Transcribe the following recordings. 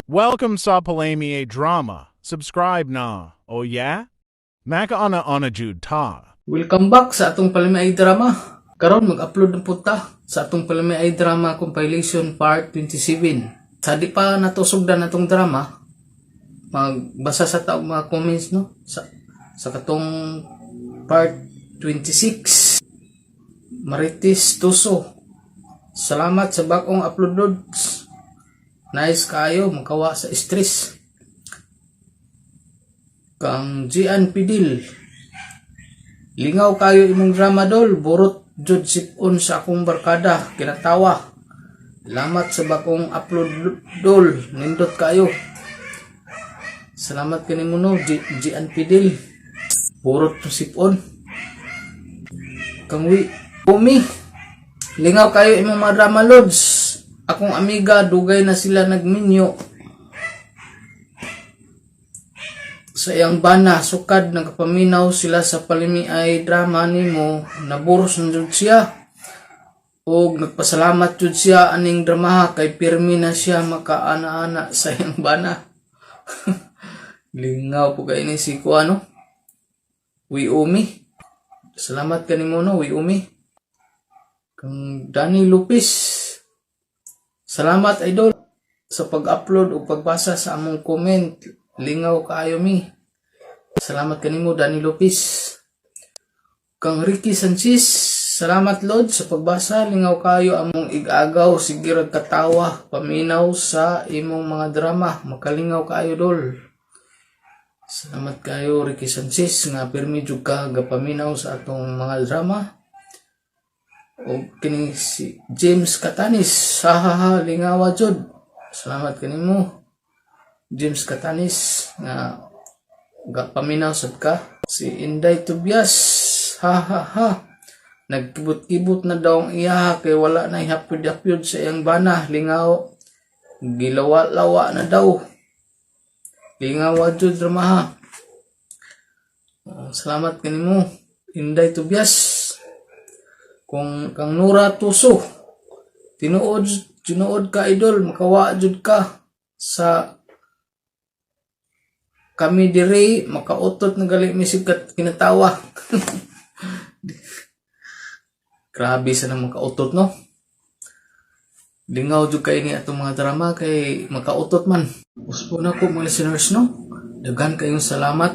Welcome sa Palami Drama. Subscribe na. Oh yeah? Makaana ana jud ta. Welcome back sa atong Palami Drama. Karon mag-upload na pud ta sa atong Palami Drama Compilation Part 27. Sa di pa nato sugdan atong drama, magbasa sa ta og mga comments, no, sa katong part 26. Marites Tuso. Salamat sa bag-ong upload, lods. Nice kayo, makawa sa stress. Kang Gian Pidil. Lingaw kayo imong drama, dol, burot jud sipon sa akong barkada, kinatawa. Salamat sa bag-ong upload, dol, nindot kayo. Salamat kanimo, no, Gian Pidil. Burot to sipon. Kang Wi Umi. Lingaw kayo imong mga drama, lods. Akong amiga, dugay na sila nagminyo sa iyang bana, sukad nagpaminaw sila sa Palimiay Drama nimo, naburos na jud siya og nagpasalamat jud siya aning dramaha kay pirmi na siya makaana-ana sa iyang bana. Lingaw po kay ni si kuano, Umi. Salamat kanimo, no, Umi. Kang Danny Lopez. Salamat, idol, sa pag-upload o pagbasa sa among comment. Lingaw kaayo mi. Salamat kanimo, Danny Lopez. Kang Ricky Sanchez, salamat, lod, sa pagbasa. Lingaw kayo among igagaw, sige rag katawa, paminaw sa imong mga drama. Makalingaw kaayo, dol. Salamat kayo, Ricky Sanchez, nga pirmi jud ka gapaminaw sa atong mga drama. O kini si James Katanis, hahaha, lingawa jud. Salamat kanimo, James Katanis, nga gapaminaw sad ka. Si Inday Tobias, ha ha ha. Nagkibot-kibot na daw ang iya kay wala na hapyod-hapyod sa iyang bana. Lingaw, gilawa-lawa na daw. Lingawa jud dramaha. Oh, salamat kanimo, Inday Tobias. Kung kang Nora Tuso, tinuod tinuod ka, idol, makawa jud ka sa kami dire, makautot na gali mi sikat kinatawa. Grabe sa nang makautot, no. Lingaw jud kay ni atong mga drama kay makautot man. Uspo na ko, mga listeners, no. Daghan kayong salamat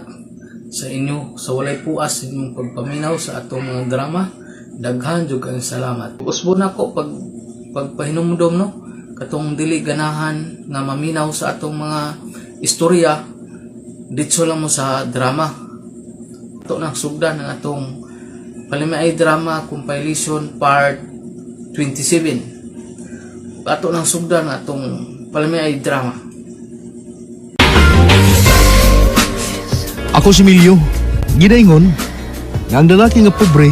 sa inyo sa walay puas sa inyong pagpaminaw sa atong mga drama. Daghan jud kayong salamat. Usbo na ko pag pagpahinumdom, no, katong dili ganahan nga maminaw sa atong mga istorya, ditso lang mo sa drama. Ito na sugdan ang atong Palimiay Drama Compilation Part 27. Ato nang sugdan ang atong Palimiay Drama. Ako si Milyo, ginaingon, nga ang lalaki nga pobre,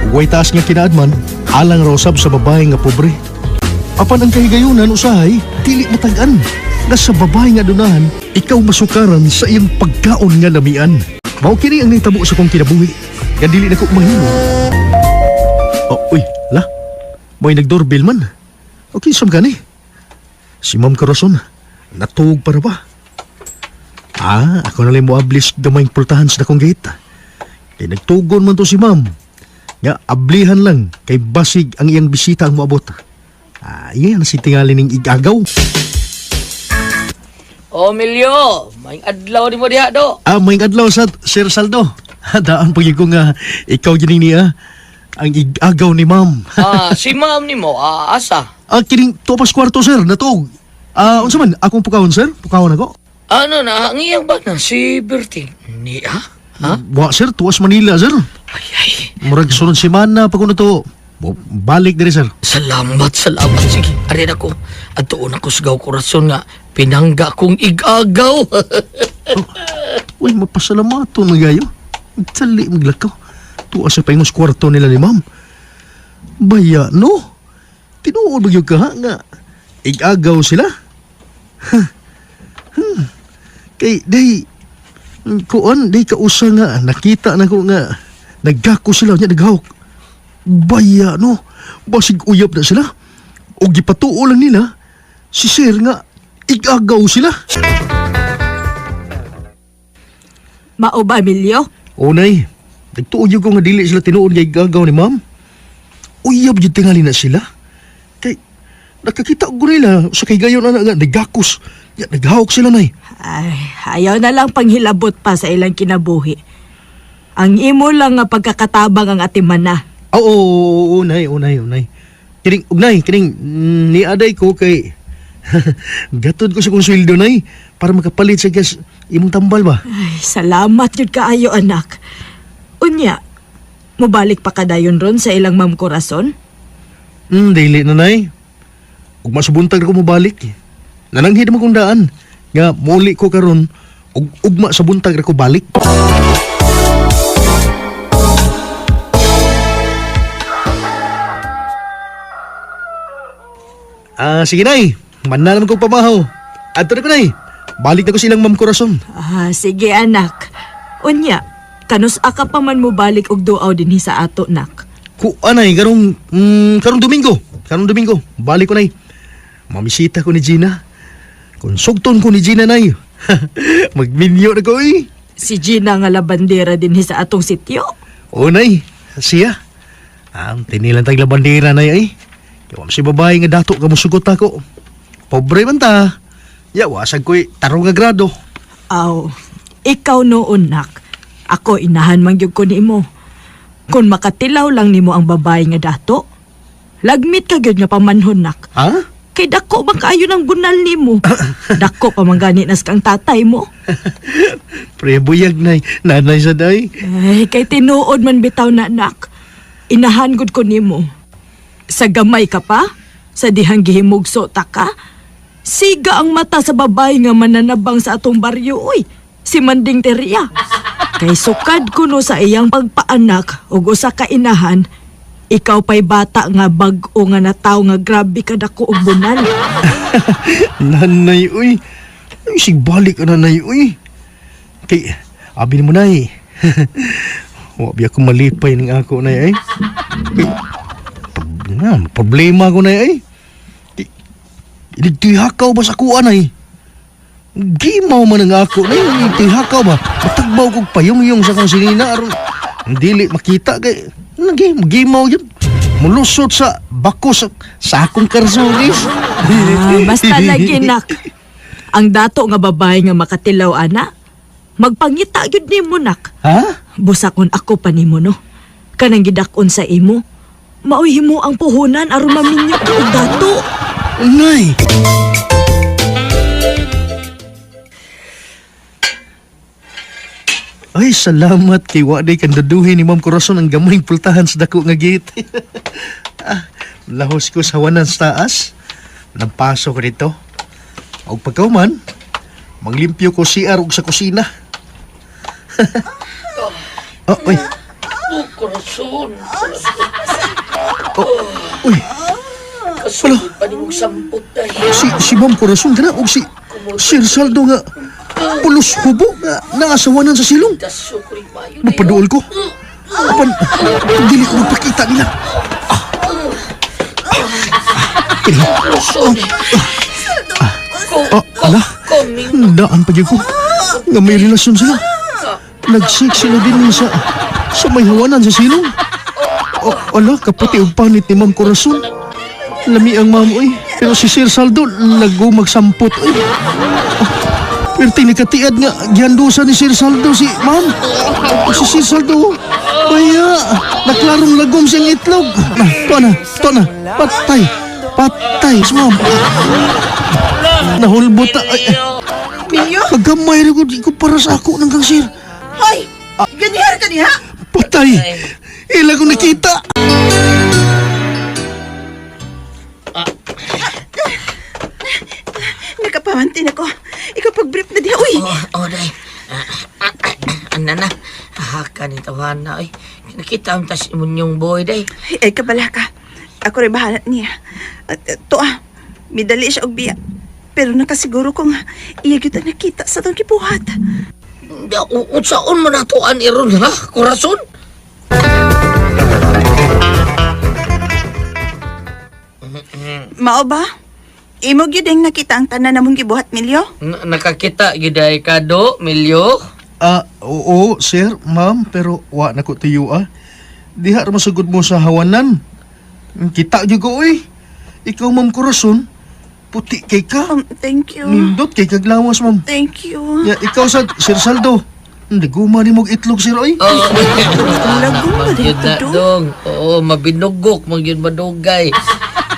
ug way taas nga kinaadman, alang raw sab sa babae nga pobre. Apan ang kahigayunan usahay, dili matag-an, nga sa babae nga adunahan, ikaw masukaran sa iyang pagkaon nga lamian. Mao kini ang nahitabo sa kong kinabuhi, nga dili na ko mahimo. Oh, uy, la, may nagdoorbell man. Okay, sam gani. Si Ma'am Corazon, natuog para ba? Ah, ako na lang mo ablis gamay pultahan sa dakong gate. Kay nagtugon man to si ma'am. Nga, ablihan lang kay basig ang iyang bisita ang moabot. Ah, iyan si tingali ning igagaw. O, Milyo, may adlaw di mo diha do. Ah, may adlaw sa Sir Saldo. Daan pag ko nga ikaw gini niya ang igagaw ni ma'am. Ah, si ma'am nimo, ah, asa? Ah, kining tupas kwarto, sir, natuog. Ah, unsa man akong pukahon, sir? Pukahon ako. Ano na, ang iyang ba na si Bertie? Ni ha? Ha? Wa, sir, tuwas Manila, sir. Ay ay, Murag sunod semana pa kuno to. Balik diri, sir. Salamat, salamat. Sige, arin ako. Atuon ako sa gaw kurason nga pinangga kong igagaw. Uy, mapasalamato na gayo. Dali maglakaw. Tuwa sa paingos kwarto nila ni ma'am. Baya, no? Tinuod ba gyud ka ha, nga igagaw sila? Ha? Hmm. Kay, day, kuan, day kausa nga, nakita na ko nga, naggako sila, nya naghawk. Baya, no? Basig uyab na sila. O gipatuo lang nila, si sir nga, Igagaw sila. Mao ba, Emilio? O nay, nagtuo gyud ko nga dili sila tinuod nga igagaw ni ma'am. Uyab gyud tingali na sila. Kay nakakita ko nila sa kaygayon ana nga nagakos. Ya, naghawak sila nay. Ay, ayaw na lang panghilabot pa sa ilang kinabuhi. Ang imo lang nga pagkakatabang ang atimana. Oo, oo, oo, nay, oo, nay, oo, nay. Kining, ugnay, kining, niaday ko kay, gatod ko sa kong sweldo, nay, para makapalit sa gas, imong tambal ba? Ay, salamat yun kaayo, anak. Unya, mubalik pa kadayon ron sa ilang Ma'am Corazon? Dili na, nay. Ug masubuntag na ko mobalik. Nananghid mo kong daan, nga muli ko karon, ug ugma sa buntag ra ko balik. Ah, sige nay. Manna naman kong pamahaw. Adto na ko nay. Balik na ko silang Ma'am Corazon. Ah, sige anak. Unya, kanus aka pa man mubalik og duaw dinhi sa ato, nak. Ku anay karong karong Domingo. Karong Domingo, balik ko nay. Mamisita ko ni Gina. Kung sugton ko ni Gina nay. Magminyo na ko eh. Si Gina nga labandera dinhi sa atong sityo. O nay, siya. Ang tinilan tag labandera nay ay. Kaya si babae nga dato ka musugot ako. Pobre man ta. Ya, wasag ko'y tarong nga grado. Aw, ikaw noon, nak. Ako inahan man gyud ko nimo. Kung makatilaw lang nimo ang babae nga dato, lagmit ka gyud nga pamanhon, nak. Ha? Kay dako man kaayo ng bunal nimo. Dako pa man gani nas kang tatay mo. Pre, buyag nay. Nanay sa day. Ay, kay tinuod man bitaw na, nak. Inahan gud ko nimo. Sa gamay ka pa? Sa dihang gihimugso ta ka? Siga ang mata sa babae nga mananabang sa atong baryo, oy. Si Manding Teria. Kay sukad kuno sa iyang pagpaanak ug usa ka inahan, ikaw pa'y bata nga bag-o nga nataw nga grabe ka dako og bunal. Nanay, uy. Ay, sigbalik ka nanay, uy. Kay, abi mo nay. Wa biya ko malipay ning ako nay ay. Kay, na, problema ko nay ay. Kay, tihakaw ba sa kuan ay? Gimaw man ang ako nay, tihakaw ba? Matagbaw kog payong-yung sa kong sinina aron dili makita kay nagi gimaw yun. Mulusot sa bako sa akong karsulis. Ah, basta lagi nak. Ang dato nga babae nga makatilaw ana, magpangita gyud nimo nak. Ha? Busakon ako pa nimo no. Kanang gidak-on sa imo. Maoy himo ang puhunan aron maminyo ka og dato. Nay! Ay, salamat kay Waday kandaduhin ni Ma'am Corazon ang gamayng pultahan sa dako nga gate. Ah, lahos ko sa wanan sa taas. Nagpaso ko dito. Og pagkauman, manglimpyo ko CR og sa kusina. Oh, uy. Oh, Corazon. Oh, uy. Kasulod pa nimong sampot day. Si Ma'am Corazon kana og si Sir Saldo nga pulos hubo nga naasawanan sa silong. Daso ko rin mayo day. Mapaduol ko. Apan, dili ko magpakita nila. Kini, Corazon. Ko, ah, ala, ko, daan pa gyud ko. Nga may relasyon sila. Nag-sex sila din sa may hawanan sa silong. Oh, ala, kaputi og panit ni Ma'am Corazon. Lami ang ma'am, oy. Pero si Sir Saldo, lago magsampot, oy. Ah, pero tinikatiad nga, gihandusan ni Sir Saldo si ma'am. Oh, si Sir Saldo, oh. Baya, naklarong lagom siyang itlog. Ah, to na, to na, patay, patay, si ma'am. Nahulbot na, ay, ay. Milyo? Kagamay rin ko, di ko para sa ako ng kang sir. Hoy! Ganihar ka niya? Patay! Ila ko nakita! Nakapamantin ako. Ikaw pag-brief na diha. Uy! Oh, oh, day. Ana na. Haka ni tawana oy. Nakita ang tas imong yung boy day. Ay, ay kabala ka. Ako rin bahala niya. At, to ah, midali siya og biya. Pero nakasiguro ko nga, iya gyud ang nakita sa tong gibuhat. Unsaon man natuan iron ha, Corazon? Mao ba? Imo gyud ang nakita ang tanan namong gibuhat, Milyo? Nakakita gyud ay ka do, Milyo. Ah, oo, sir, ma'am, pero wa na ko tiyo ah. Diha ra masugod mo sa hawanan. Kita gyud ko oy. Ikaw, ma'am Corazon, puti kay ka. Thank you. Nindot kay kaglawas, ma'am. Thank you. Ya, ikaw sa Sir Saldo. Hindi guma ni mog itlog, sir, oy. Oo. Lagong ba Magyud na dito? dong. Oo, mabinugok, magyud madugay.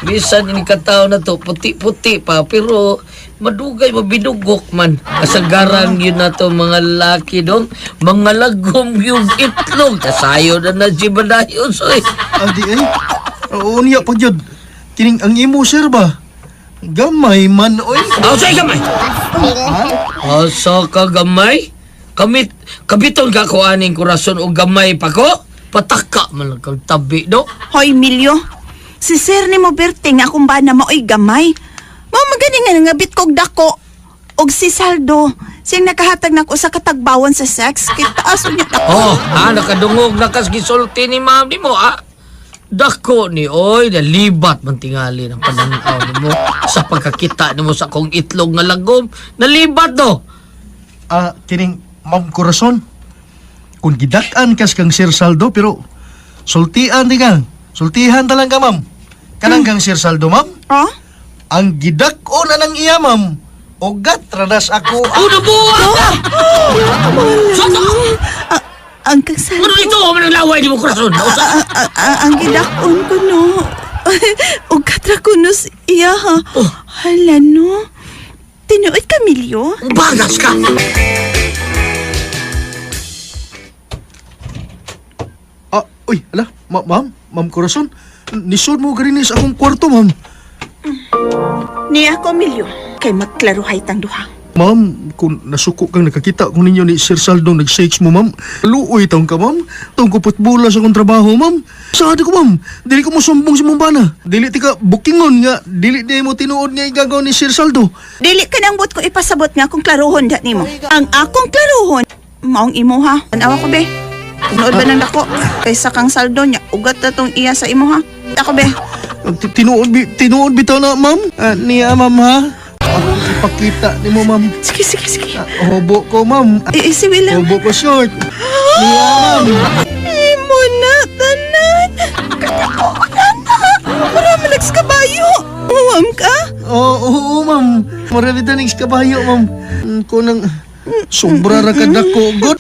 Bisan ini katao na to, puti-puti pa, pero madugay, mabinugok man. Kasagaran yun na to mga laki dong. Mga lagom yung itlog. Kasayo na na si Badayos, oy. Adi ay. Oo niya pag yun. Kining ang imo, sir ba? Gamay man, oy. Aw, sa'yo gamay! Asa ka gamay? Kamit, kabiton ka ko aning kurason o gamay pa ko? Pataka man lang kang tabi do. Hoy, Milyo. Si sir ni mo Berting akong bana maoy gamay. Mao magani nga nangabit kog dako. Og si Saldo, siyang nakahatag nako sa katagbawan sa sex. Kay taas niya dako. Oh, ha, nakadungog na kas gisulti ni ma'am ni mo, ah. Dako ni, oy, nalibat man tingali ng pananaw ni mo sa pagkakita ni mo sa kong itlog nga lagom. Nalibat do. Ah, kining Ma'am Corazon. Kung gidak-an kas kang Sir Saldo, pero sultian di ka. Sultihan ta lang ka, ma'am. Kanang kang Sir Saldo, ma'am. Oh? Ang gidak-on na ng iya, ma'am. Ugat radas ako. Oh, nabuwa ka! Soto! Ah, ang kang Saldo. Ano ito? Manang laway ni mo kurason. Nausa. Ang gidakon ko no. Og katra ko no sa iya ha. Oh. Hala no. Tinuod ka, Milyo? Bagas ka! Ah, uy, ala, ma'am, ma'am Corazon. Nisod mo garinis akong kwarto, ma'am. Niya ako, Milyo. Kay magklaruhay tang duha. Ma'am, kung nasuko kang nakakita ko ninyo ni Sir Saldo nag-sex mo, ma'am. Luoy taong ka, ma'am. Taong kupot bola sa akong trabaho, ma'am. Sabi ko, ma'am, dili ko mo sumbong sa mong bana. Dili ti ka bukingon nga, dili di mo tinuod nga igagaw ni Sir Saldo. Dili ka nang buot ko ipasabot nga akong klaruhon dat nimo. Ang akong klaruhon, maong imo ha. Tanawa ko be. Tinuod ba ng dako? Kaysa kang saldo niya, ugat na tong iya sa imo ha. Ako be. Tinuod bitaw na, ma'am. Ah, niya, ma'am, ha? Ah, ipakita ni mo, ma'am. Sige, sige, sige. Ah, hobo ko, ma'am. Iisiwi lang. Hobo ko short. Niya, ma'am. Imo na, tanan. Kadako ko na na. Marami nags kabayo. Uwam ka? Oo, oo, ma'am. Marami taning kabayo, ma'am. Kunang sobra ra ka dako, god.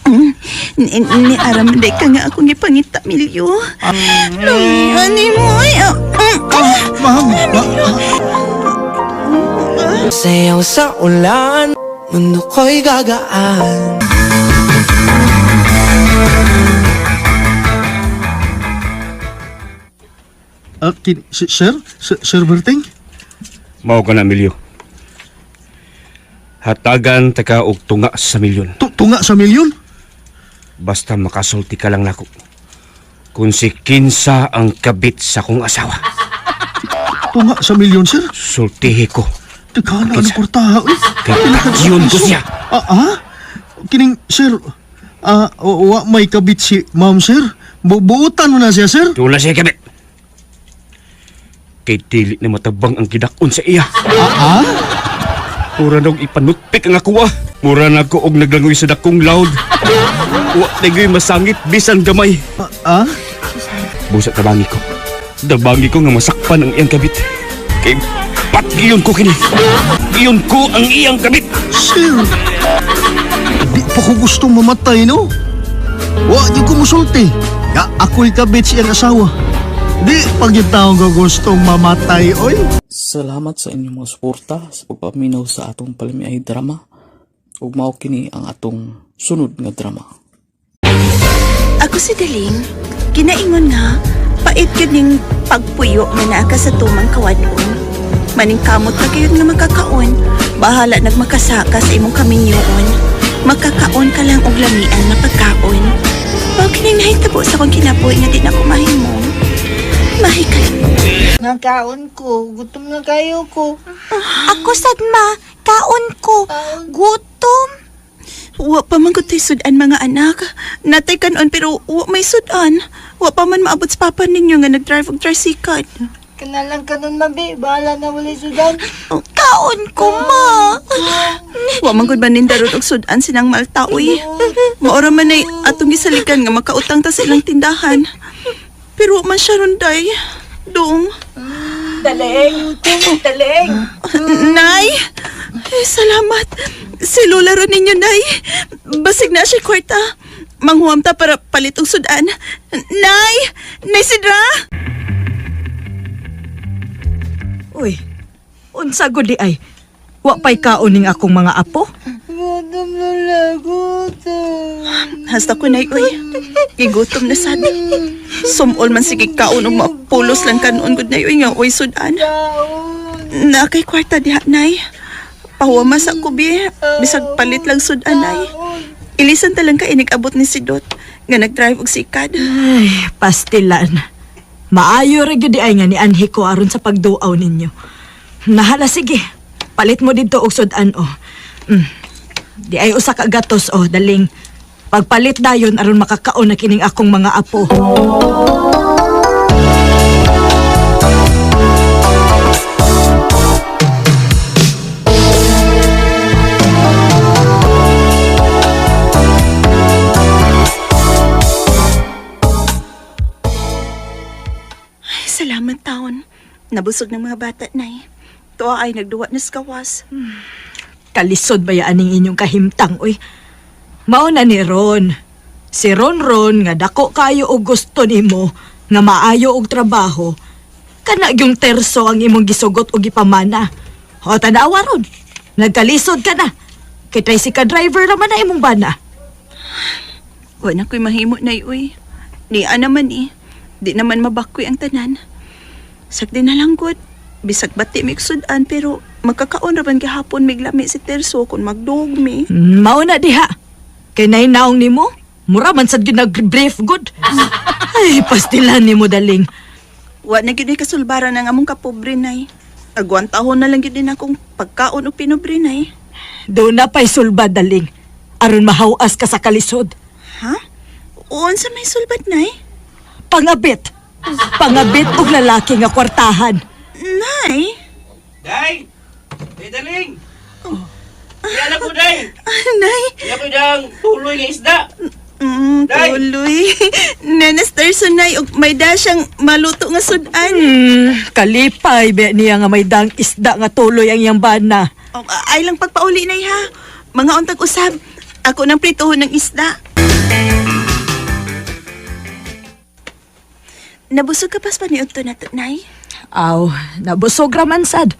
Ni aram day ka nga akong ipangita, Milyo. Ani mo ay. Ah, ma'am, Sayaw sa ulan, mundo ko'y gagaan. Ah, sir? Sir Berting? Mao ka na, Milyo. Hatagan ta ka og tunga sa milyon. Tunga sa milyon? Basta makasulti ka lang nako. Kung si Kinsa ang kabit sa kong asawa. Tunga sa milyon, sir? Sultihi ko. Teka na, Kinsa? ano kwartaha? Uy, Kay pila ka yun ko piso? siya. Ah, ah? Kining, sir, ah, wa may kabit si ma'am, sir. Buutan mo na siya, sir. Tula siya kabit. Kay dili na matabang ang gidakon sa iya. Ah, ah? Mura na og ipanutpik ang akuha. Mura na ko og naglangoy sa dakong loud. Wa na masangit bisan gamay. Ah, ah? Busa tabangi ko. Tabangi ko nga masakpan ang iyang kabit. Kay patgiyon ko kini. Giyon ko ang iyang kabit. Sir, di pa ko gustong mamatay, no? Wa di ko musulti. Ya, ako'y kabit siyang asawa. Di pag yung taong ko gustong mamatay, oy. Salamat sa inyong mga suporta sa pagpaminaw sa atong palamiay drama ug mao kini ang atong sunod nga drama. Ako si Daling. Ginaingon nga, pait yun ning pagpuyo nga naa ka sa tumang kawadon. Maningkamot ka kayo nga makakaon. Bahala nagmakasaka sa imong kaminyoon. Makakaon ka lang og lamian nga pagkaon. Mao kining nahitabo sa akong kinabuhi nga di na ko mahimo. Mahikay. Nakaon ko. Gutom na kayo ko. Ako sad ma, kaon ko. Gutom. Wa pa man gud tay sudan mga anak. Natay kanon pero wa may sudan. Wa pa man maabot sa papa ninyo nga nag-drive og tricycle. Kanalang kanon mabi. Bahala na wala sudan. Oh, Kaon ko, ma. Wa man gud maninda ron og sudan sinang Malta uy. Maora man ay atong gisalikan nga makautang ta sa ilang tindahan. Pero wa man siya ron day. Dong. Daling! Daling! Nay! Ay, salamat. Si Lola ron ninyo, Nay. Basig na siya kwarta. Manghuam ta para palit og sudan. Nay! Nay Sidra! Uy, unsa gud di ay? Wa pa'y kaon ning akong mga apo? Gutom Lola, gutom. Hasta ko, Nay, uy. Gigutom na sad. Sumol man sige kaon og mapulos lang kanon gud, Nay, uy, nga uy sudan. Na kay kwarta diha, Nay. Pahuwama sa kubi. Bisag palit lang sudan, Nay. Ilisan ta lang ka inig-abot ni si Dot nga nag-drive og sikad. Ay, pastilan. Maayo ra gyud di ay nga ni anhi ko aron sa pagduaw ninyo. Nahala sige. Palit mo didto og sudan o. Di ay usa ka gatos o daling. Pagpalit dayon aron makakaon na kining akong mga apo. Ay, salamat taon. Nabusog ng mga bata, Nay. Tuwa ay nagduwa na sa kawas. Kalisod ba aning inyong kahimtang oy. Mao na ni Ron. Si Ron Ron nga dako kayo og gusto nimo nga maayo og trabaho. Kana gyung terso ang imong gisugot og gipamana. O tanawa ron. Nagkalisod ka na. Kay tricycle driver naman na imong bana. Wa na ko'y mahimo, Nay, uy. Niya naman eh. Di naman mabakoy ang tanan. Sakdi na lang gud. Bisag bati mig sudan pero magkakaon ra man gihapon miglami si Terso kung magdog mi. Mao na diha. Kay naong nimo, mura man sad gyud nag-brief good. Ay, pastilan nimo daling. Wa na gyud ni kasulbaran ang among kapobre, Nay. Agwantahon na lang gyud din akong pagkaon og pinobre, Nay. Doon na pa'y sulbad daling. Aron mahawas ka sa kalisod. Ha? Unsa may sulbad, Nay? Pangabit. Pangabit og lalaki nga kwartahan. Nay? Day! Day, daling! Yan ako, Day! Ah, Nay? Yan ko diyang tuloy nga isda! Day! Tuloy. Nanas Terso, Nay, og may da siyang maluto nga sudan. Kalipay be niya nga may dang isda nga tuloy ang iyang bana. Oh, ay lang pagpauli, Nay, ha? Mga untag usab. Ako nang prituhon ng isda. Nabusog ka pas paniudto na to, Nay? Aw, nabusog ra man sad.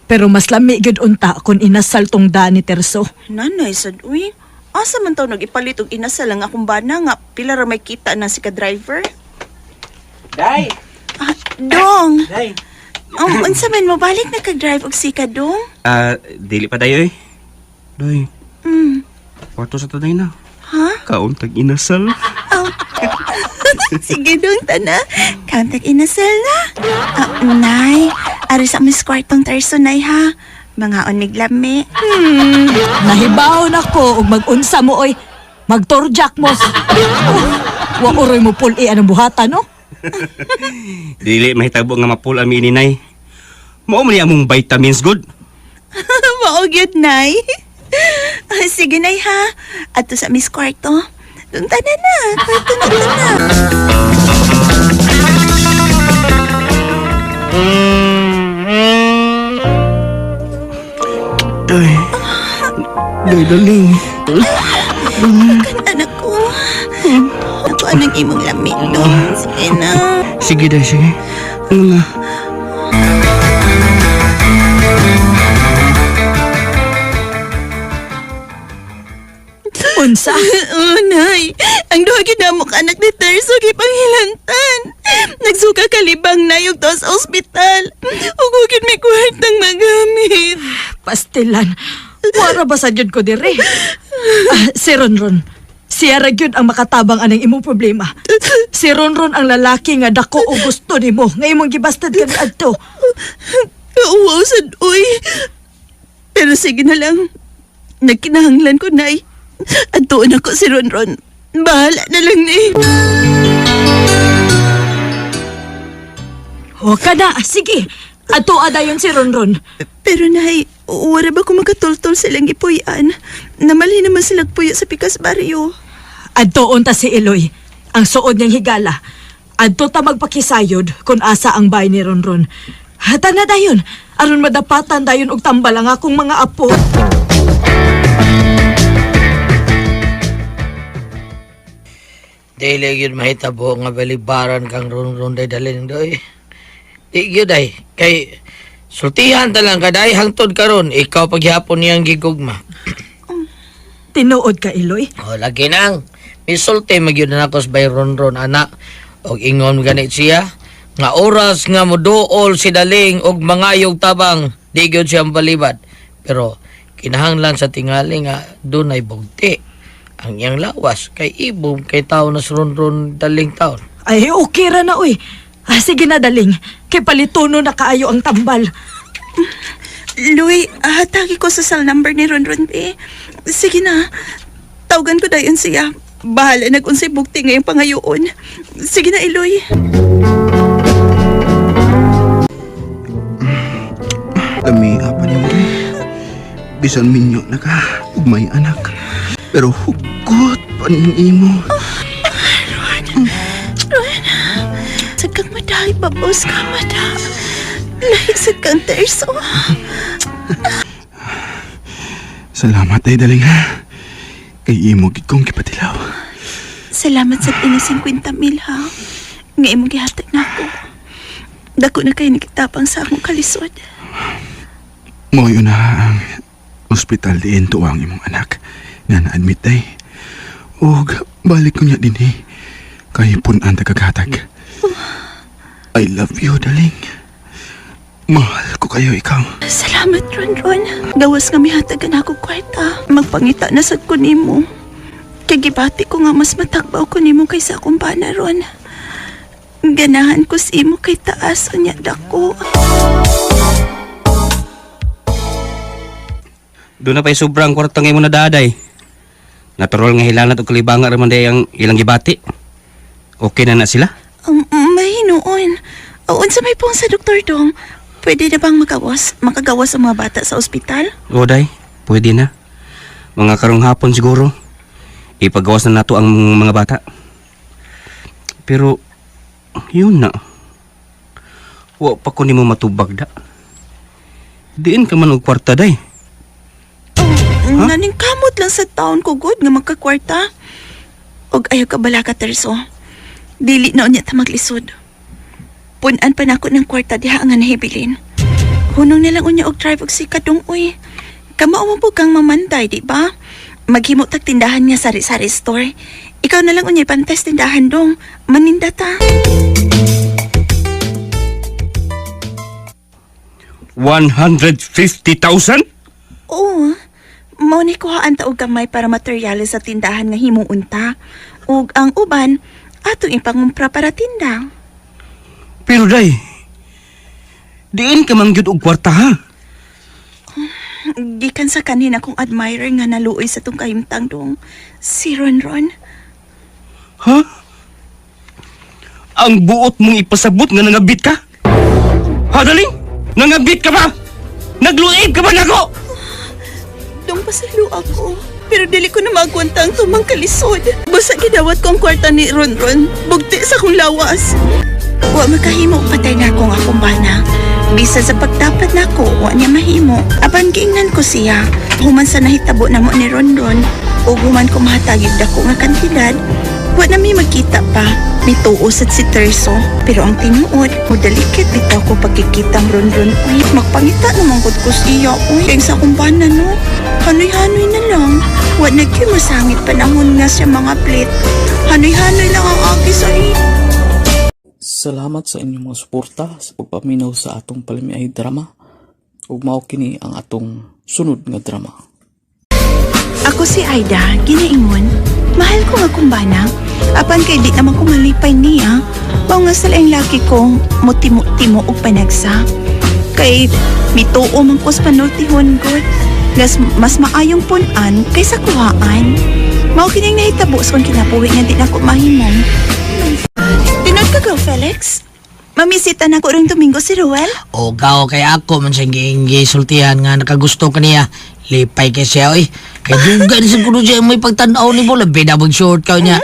Pero mas lami gyud unta kun inasal tong da ni Terso. Nanay, sad, uy. Asa man taw nag-ipalit og inasal ang akong bana nga pila ra may kita na si ka-driver? Day! Ah, dong! Day! Unsa man mo balik na ka-drive og sika, dong? Ah, dili pa tayo eh. Day. Kwarto sa tanay na. Ha? Kauntag inasal. Sige, dong, tana. Countag inasal na. Ah, nay, ari sa mis kwartong terso, nay, ha? Mga onig lami. Nahibaw na ko og mag-unsa mo oy. Magtorjak mo. Oh, wa uroy mo puli anong buhatan no? Dili mahitabo nga mapul ami ni Nay. Mao man ni among vitamins good. Mao gyud, nay. Ah, sige, nay, ha? Ato sa mis kwarto. Dong, tana na. Kwarto na, tana. Day. Day, daling. Kan anak ko. Ako anang imong lami, dong. Sige na. Sige, day, sige. Ano na? Unsa? Oh, nay. Ang duha gyud namo ka anak ni Terso gipanghilantan. Nagsuka kalibang nayog to sa ospital. Ug wa gyud may kwartang magamit. Pastilan. Wara ba sa gyud ko dire? Ah, si Ronron. Siya ra gyud ang makatabang anang imong problema. Si Ronron ang lalaki nga dako og gusto nimo nga imong gibastad kani adto. Kauwaw sad uy. Pero sige na lang. Nagkinahanglan ko, nay. Adtuon ako si Ronron. Bahala na lang ni. O ka na, sige. Ato adayon si Ronron. Pero nay, wala ba ko makatultol silang ipuyan? Namali naman sila puyo sa Pikas Barrio. Adtoon ta si Eloy, ang suod niyang higala. Adto ta magpakisayod kung asa ang bay ni Ronron. Hata na dayon, aron madapatan dayon og tambal ang akong mga apo. Dili gyud mahitabo nga balibaran kang ronron day dalin doy. Di gyud ay kay sultihan ta lang kaday hangtod karon ikaw paghapon niyang gigugma. Tinuod ka, Eloy. O lagi nang misulti magyud na ako sa bay ronron ana og ingon ganit siya nga oras nga moduol si daling og mangayog tabang di gyud siya balibad. Pero kinahanglan sa tingali nga dunay bugti ang iyang lawas kay ibom kay tao na sa ronron daling taon. Ay, okay ra na, uy. Ah, sige na, daling. Kay palituno na kaayo ang tambal. Louie, hatagi ko sa cell number ni Ronron, be. Sige na, tawagan ko dayon siya. Bahala nag-unsay bukti ngayong pangayoon. Sige na, Eloy. Kami apa ni mo eh. Bisan minyo na ka, ug may anak. Pero hugot pa ning imo. Sad kang madahay, babos ka, mada. Lahi sad kang terso. Salamat ay daling ha. Kay imo gid kong gipatilaw. Salamat sa ini 50 mil, ha. Nga imong gihatag na ako. Dako na kayo nakitapang sa akong kalisod. Moyo na ang ospital diin tuwa ang imong anak nga na-admit ay. Og balik ko niya dinhi. Kay pun-an tagagatag. I love you, daling. Mahal ko kayo ikaw. Salamat, Ronron. Gawas nga mihatagan ako kwarta. Magpangita na sad ko nimo. Kay gibati ko nga mas matagbaw ko nimo kaysa akong bana ron. Ganahan ko sa imo kay taas unya dako. Doon na pa'y sobrang kwarta ngayon mo na daday. Natural nga hilanat o kalibanga raman day ang ilang gibati. Okay na na sila? Mahinoon. Unsa may pong sa Doktor Dong? Pwede na bang magawas? Makagawas ang mga bata sa ospital? O day, pwede na. Mga karong hapon siguro. Ipagawas na nato ang mga bata. Pero, yun na. Wa pa ko nimo matubag da. Diin ka man og kwarta day. Huh? Naning kamot lang sa taon ko good nga magkakwarta. Og ayaw ka bala ka terso. Dili na unya ta maglisod. Punan pa nako ng kwarta diha nga nahibilin. Hunong na lang unya og drive og si kadung uy. Kamao mo po kang mamanday, di ba? Maghimo tag tindahan nga sari-sari store. Ikaw na lang unya ipantes tindahan dong. Maninda ta. 150,000? Oo. Mao ni kuhaan ta og gamay para materyales sa tindahan nga himong unta. Ug ang uban atong ipangumpra para tinda. Pero day, diin ka man gyud og kwarta ha? Gikan sa kanina kong admirer nga naluoy sa tong kahimtang dong. Si Ronron. Ha? Ang buot mong ipasabot nga nangabit ka? Ha, daling? Nangabit ka ba? Nagluib ka ba nako? Dong pasalo ako. Pero dili ko na magkwenta ang tumang kalisod. Basta gidawat ko ang kwarta ni Ronron. Bugti sa akong lawas. Wa makahimo patay na akong akong bana. Bisan sa pagdapat nako, wa niya mahimo. Apan giingnan ko siya. Human sa nahitabo namo ni Ronron, ug human ko mahatag og dako nga kantidad, wa na mi magkita pa. Mituo sad si Terso. Pero ang tinuod, mudalikit bitaw ko pagkikitang Ronron. Uy, magpangita naman gud ko siya. Uy, kay sa akong bana no. Hanoy-hanoy na lang. Wa na gyud masangit panahon nga siya mga plate. Hanoy-hanoy lang ang agi sa iya. Salamat sa inyong mga suporta sa pagpaminaw sa atong palamiay drama. Ug mao kini ang atong sunod nga drama. Ako si Aida, ginaingon. Mahal ko nga kumbana. Apan kay di naman ko malipay niya. Mao nga sila ang laki ko, mutimo-timo og panagsa. Kay mituo man ko sa panultihon god. Mas, mas maayong punan kaysa kuhaan. Mao kining nahitabo sa kong kinabuhi nga di na ko mahimong. Tinod ka go, Felix? Mamisita na ko rong Domingo si Ruel. O gaw kay ako man siyang gisultihan nga nakagusto kaniya. Lipay kay siya oy. Kay dugay na sa kuno siya may pagtan-aw nimo labi na bang short ka niya.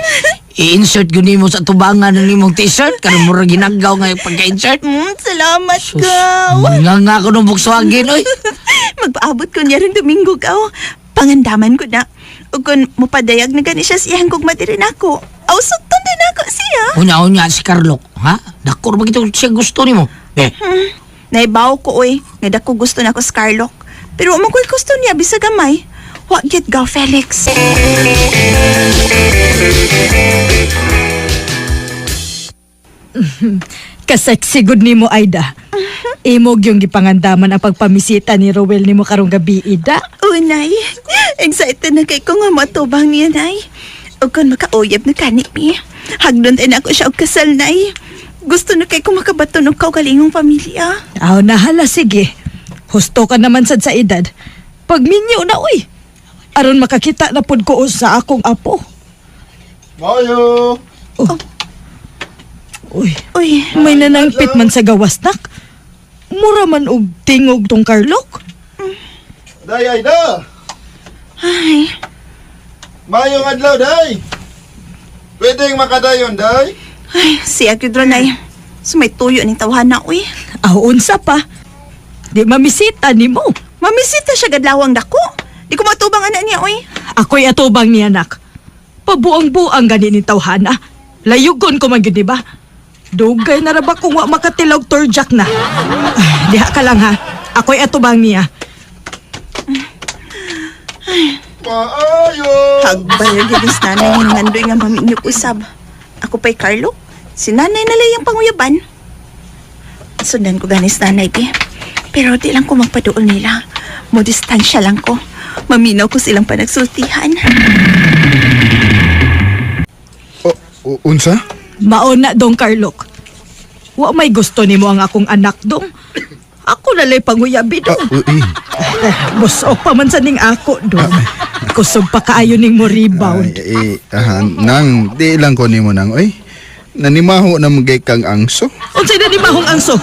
I-insert gyud nimo sa tubangan ng nimong t-shirt karon mura ginagaw nga pagka-insert. Salamat, gaw. Nga nga ko nung Volkswagen oy. Magpaabot ko niya rong Domingo, gaw. Pangandaman ko na. Ug kun mupadayag na gani siya sa iyang gugma diri nako. Aw, sugton din ako siya. Unya-unya si Carlo, ha? Dako ra ba gito siya gusto nimo? Eh, Naibaw ko, oy. Nga dako gusto nako si Carlo. Pero wa man ko'y gusto niya bisag gamay. Wa gyud gaw, Felix. Kasexy gud nimo, Aida. Imog yung gipangandaman ang pagpamisita ni Rowel nimo karong gabi, Ida. Unay, excited na kay ko nga matubang niya, Nay. O kung makauyab na kani mi. Hagdon tayo na ako siya og kasal, Nay. Gusto na kay ko makabaton og kaugalingong pamilya. Aw, nahala, sige. Husto ka naman sad sa edad. Pagminyo na, uy. Aron makakita na pud ko sa akong apo. Mayo! Oh. Uy, Uy, may nanangpit man sa gawas nak. Mura man og tingog tong Carlok. Day, Aida! Ay, Mayong adlaw, day! Pwedeng makadayon, day? Ay, siya gyud ron, Nay. So may tuyo ning tawhana, uy. Aw, unsa pa? Di mamisita nimo. Mamisita siya gadlawang dako. Di ko matubang anak niya, uy. Ako'y atubang ni anak. Pabuang-buang gani ni tawhana. Layugon ko man gyud, di ba? Dugay na ra ba kung wa makatilog turjak na. Ay, diha ka lang ha. Ako'y atubang niya. Maayo! Hagbay gyud si nanay nga nangandoy nga maminyo ko usab. Ako pa'y Carlo. Si nanay na lang yung panguyaban. Sundan ko ganis nanay, di. Pero di lang ko magpaduol nila. Mo distansya lang ko. Maminaw ko silang panagsultihan. O, unsa? Mauna dong Carlok. Wa may gusto nimo ang akong anak dong. Ako nalay panguyabi dong. Uy. Busok pa man sa ning ako dong. Kusog pa kaayo ning mo rebound. Ay, eh, aha, nang, di lang ko nimo nang, oy. Nanimaho na magay kang angso. Unsay na ni mahong angso?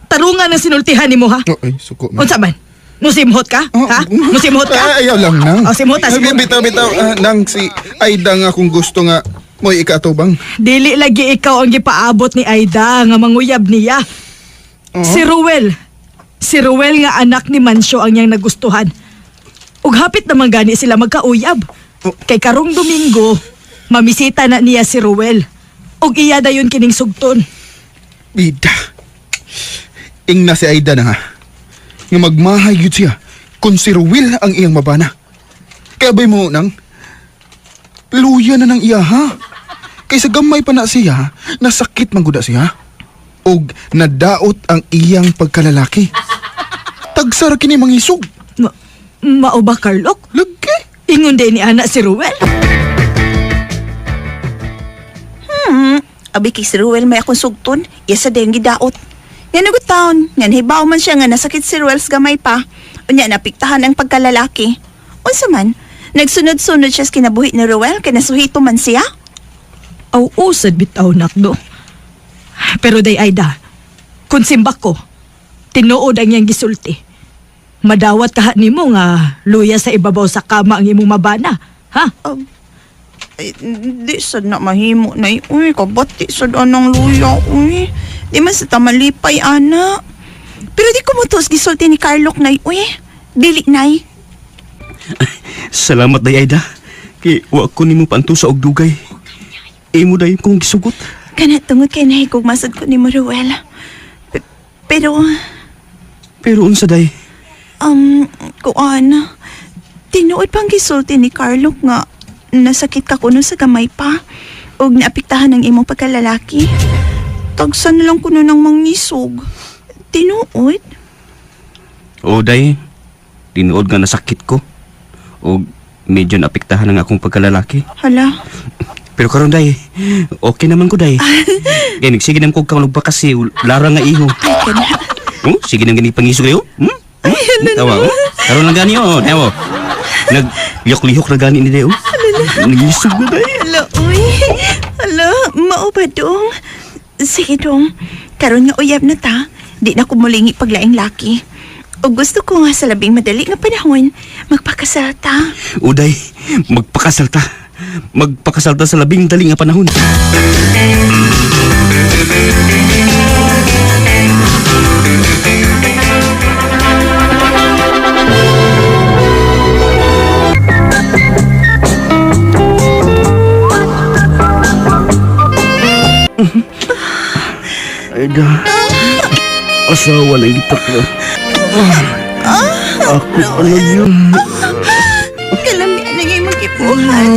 Tarungan ang sinultihan nimo ha? Oh, ay, suko man. Unsa man? Musimhot ka? Oh, Ha? Musimhot ka? Ay, ayaw lang nang. Oh, simhot ta, Ay, simhot. Bitaw, bitaw, nang si Aida nga kung gusto nga mo'y ikatubang. Dili lagi ikaw ang gipaabot ni Aida nga manguyab niya. Si Ruel. Si Ruel nga anak ni Mancio ang niyang nagustuhan. Ug hapit naman gani sila magkauyab. Kay karong Domingo, mamisita na niya si Ruel. Ug iya dayon kining sugton. Bida. Ingna si Aida na nga. Nga magmahay yun siya kung si Ruel ang iyang mabana. Kaya ba'y mo nang luya na ng iya ha? Kaysa gamay pa na siya, nasakit man gud na siya. Og nadaot ang iyang pagkalalaki. Tagsara kini mangisog. Mao ba, Carlo? Lagi. Ingon din ni anak si Ruel. Abi kay si Ruel may akong sugton. Iya sa dengue daot. Nga nagutaon, nga nahibaw man siya nga nasakit si Ruel sa gamay pa. Unya napiktahan ang pagkalalaki. Unsa man, nagsunod-sunod siya sa kinabuhi ni Ruel kay nasuhito man siya. Aw, usad bitaw nakdo. Pero day Aida, kung simbak ko, tinuod ang iyang gisulti. Madawat kaha nimo nga luya sa ibabaw sa kama ang imong mabana, ha? Ay, di sad na mahimo na. Uy, kabati sad anang luya. Uy, di man sa tamalipay, ana. Pero di ko mo tos gisulti ni Carlo nay. Uy, dili nay. Salamat day Aida. Kay wa ko nimo paantusa og dugay. Imo day kong gisugot. Kana tungod kay nahigog masad ko ni Maruel. Pero, Pero unsa day? Kuan, tinuod pang gisulti ni Carlo nga nasakit ka kuno sa gamay pa ug naapektahan ang imong pagkalalaki. Tagsan na lang kuno ng mangisog. Tinuod? O day, tinuod nga nasakit ko. Og medyo naapektahan ang akong pagkalalaki. Hala, Pero karon day, okay naman ko day. Kay nagsige naman ko kang kasi lara nga iho. Ay kana. Oh, sige nang gani pangisog kayo. Hmm? Hmm? Tawa, oh. Karon lang gani oh, tawa. Nag lihok-lihok na gani ni day oh. Nangisog na day. Hala, uy. Hala, mao ba dong? Sige dong. Karon nga uyab na ta, di na ko mulingi paglaing laki. O gusto ko nga sa labing madali nga panahon, magpakasal ta. Uday, magpakasal ta. Magpakasal ta sa labing dali nga panahon. Ay ga. Asawa na kita ka. Ako alam yun. Kalamian na ngay magibuhat.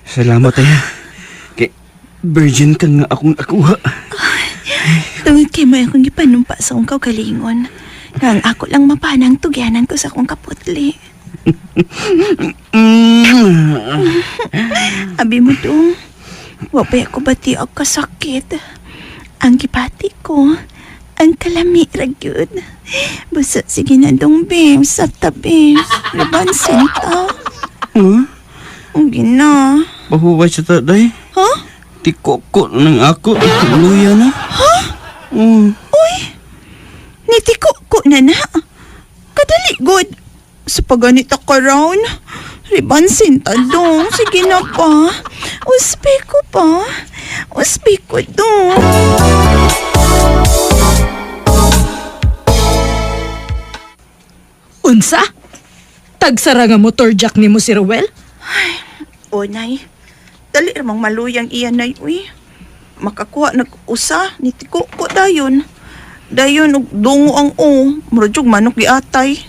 Salamat ay. Kay virgin ka nga akong nakuha. Tungod kay mo akong gipanumpa sa akong kaugalingon. Nga ang ako lang mapanang tugyanan ko sa akong kaputli. Abi mo dong, wapay ako bati og kasakit. Ang gibati ko, ang kalami ra gyud. Basta sige na dong, babe, sa tabi. Ribansin ta. Huh? Ang gina. Pahuway sa taday. Huh? Tikoko ng ako. Luya na. Huh? Mm. Uy! Nitiko ko na na. Kadali, good. Sa paganita ka round. Ribansin ta dong. Sige na pa. Uspi ko pa. Uspi ko dong. Unsa? Tagsara nga motor jack nimo si Ruel? O, nay. Dali ramang maluyang iyan, nay, uy. Makakuha nag-usa, nitiko ko dayon. Dayon, og dungo ang o. Muradyog manok giatay.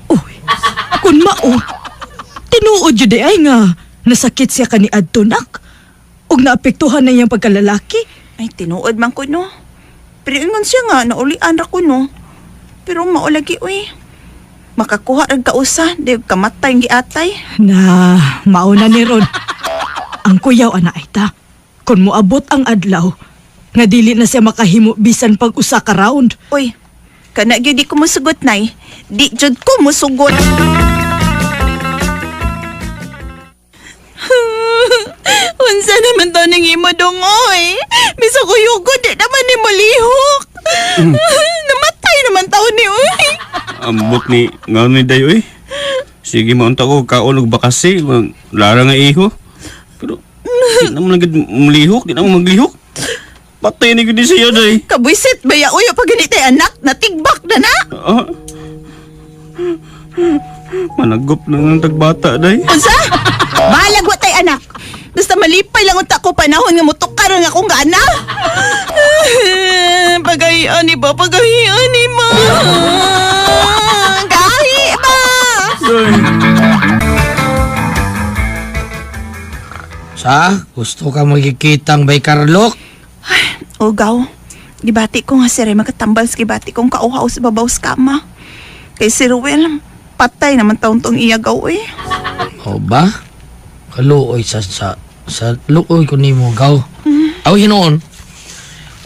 Uy, kun mao, tinuod yun di ay nga nasakit siya kani adto nak. Ug naapektuhan na iyang pagkalalaki. Ay, tinuod man ko, no. Pero ingon siya nga, naulian ra ko, no. Pero maulagi, uy. Makakuha rag kausa, di kamatay ang giatay. Na, mauna ni Ron. Ang kuyaw ana ay ta. Kun moabot ang adlaw, nga dili na siya makahimo bisan pag usa ka round. Uy, kana gyud di ko musugot, nay. Di jud ko musugot. Unsa naman to ning imo dong, oy? Bisa ko yugo, di naman ni malihok. Namatay naman taon ni, oy. Ambot ni nga ni dayo eh. Sige maunta ko kaon og bakasi, lara nga iho. Pero di naman agad mulihok, di naman maglihok. Patay ni gud siya day. Kabwisit ba ya, uy, pag ganitay anak, natigbak na na. Ah. Managop na ng tagbata day. Unsa? Balag wa tay anak. Basta malipay lang unta ko panahon nga mutukar ang akong gana. Pagahian ni ba? Pagahian ni ma. Gahi ba? Sa, gusto ka magkikitang bay Carlo? Ugaw, gibati ko nga si Ray makatambal sa gibati kong kauhaw sa babaw sa kama. Kay si Ruel, patay naman taon tong iyagaw eh. O ba? Kaluoy sa luoy ko nimo gaw. Aw hinoon.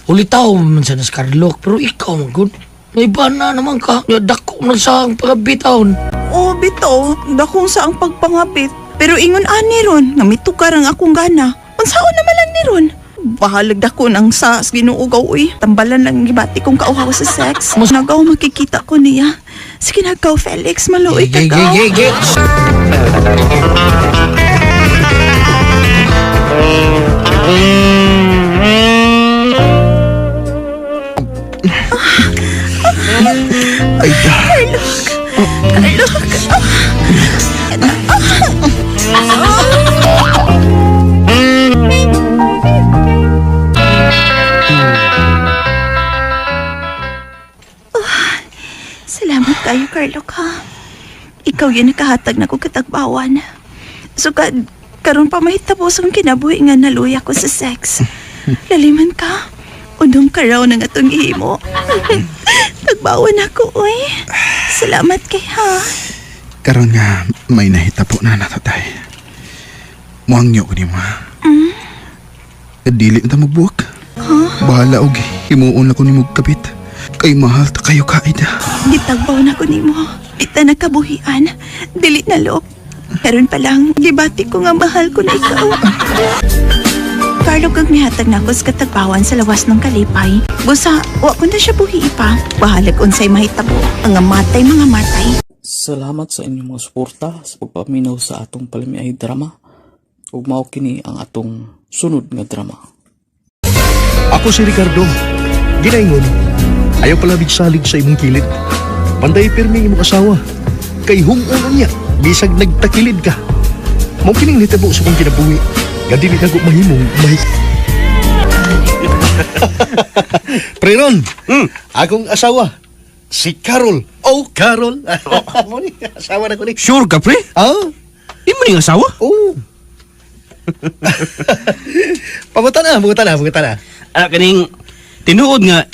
Ulitaw man sa nas Carlo, pero ikaw man gud. May bana naman ka. Nya dako man sa ang pagabitawon. Oh, bitaw, dakong sa ang pagpangabit. Pero ingon ani ron, nga mitukar ang akong gana. Unsaon naman lang ni ron? Bahalag dako nang sa Ginoo gaw uy. Tambalan lang ang gibati kong kauhaw sa sex. Mas- Nagaw makikita ko niya. Sige na gaw, Felix, maluoy ka Ge, ge, gaw. ge, ge. Ay da. Look! Salamat kayo, Carlo ka. Ikaw yun nakahatag na kong katagbawan. Sukad, karon pa mahitapos ang kinabuhi nga naluya ko sa sex. Laliman ka. Undong ka raw ng atong ihimo. Tagbawan ako, uy. Salamat kay ha. Karon nga may nahitapo na natatay. Muangyo ko nimo. ha? Dili na ta magbuwak. Bahala og himuon na ko nimo og kapit. Kay mahal ta kayo kaida. Gitagbaw na ko nimo. Di ta nakabuhian. Dili na lok. Karon pa lang, gibati ko nga mahal ko na ikaw. Carlo, kag mihatag na ako sa katagbawan sa lawas ng kalipay. Busa, wa ko na siya buhi pa. Bahalag unsay mahitabo. Ang matay mga matay. Salamat sa inyong mga suporta sa pagpaminaw sa atong palamiay drama. Ug mao kini ang atong sunod nga drama. Ako si Ricardo. Ginaingon, ayaw palabig salig sa imong kilid. Panday pirmi imong asawa. Kay humunon niya, bisag nagtakilid ka. Mao kining nitabo sa kong kinabuhi. Nga dili na ko mahimong mahi. Pre Ron, akong asawa, si Carol. Oh, Carol. Mo ni, asawa na ko ni. Sure ka, pre? Ah? Imo ning asawa? Oo. Pabutan na, pabutan na, pabutan na. Ah, kaning tinuod nga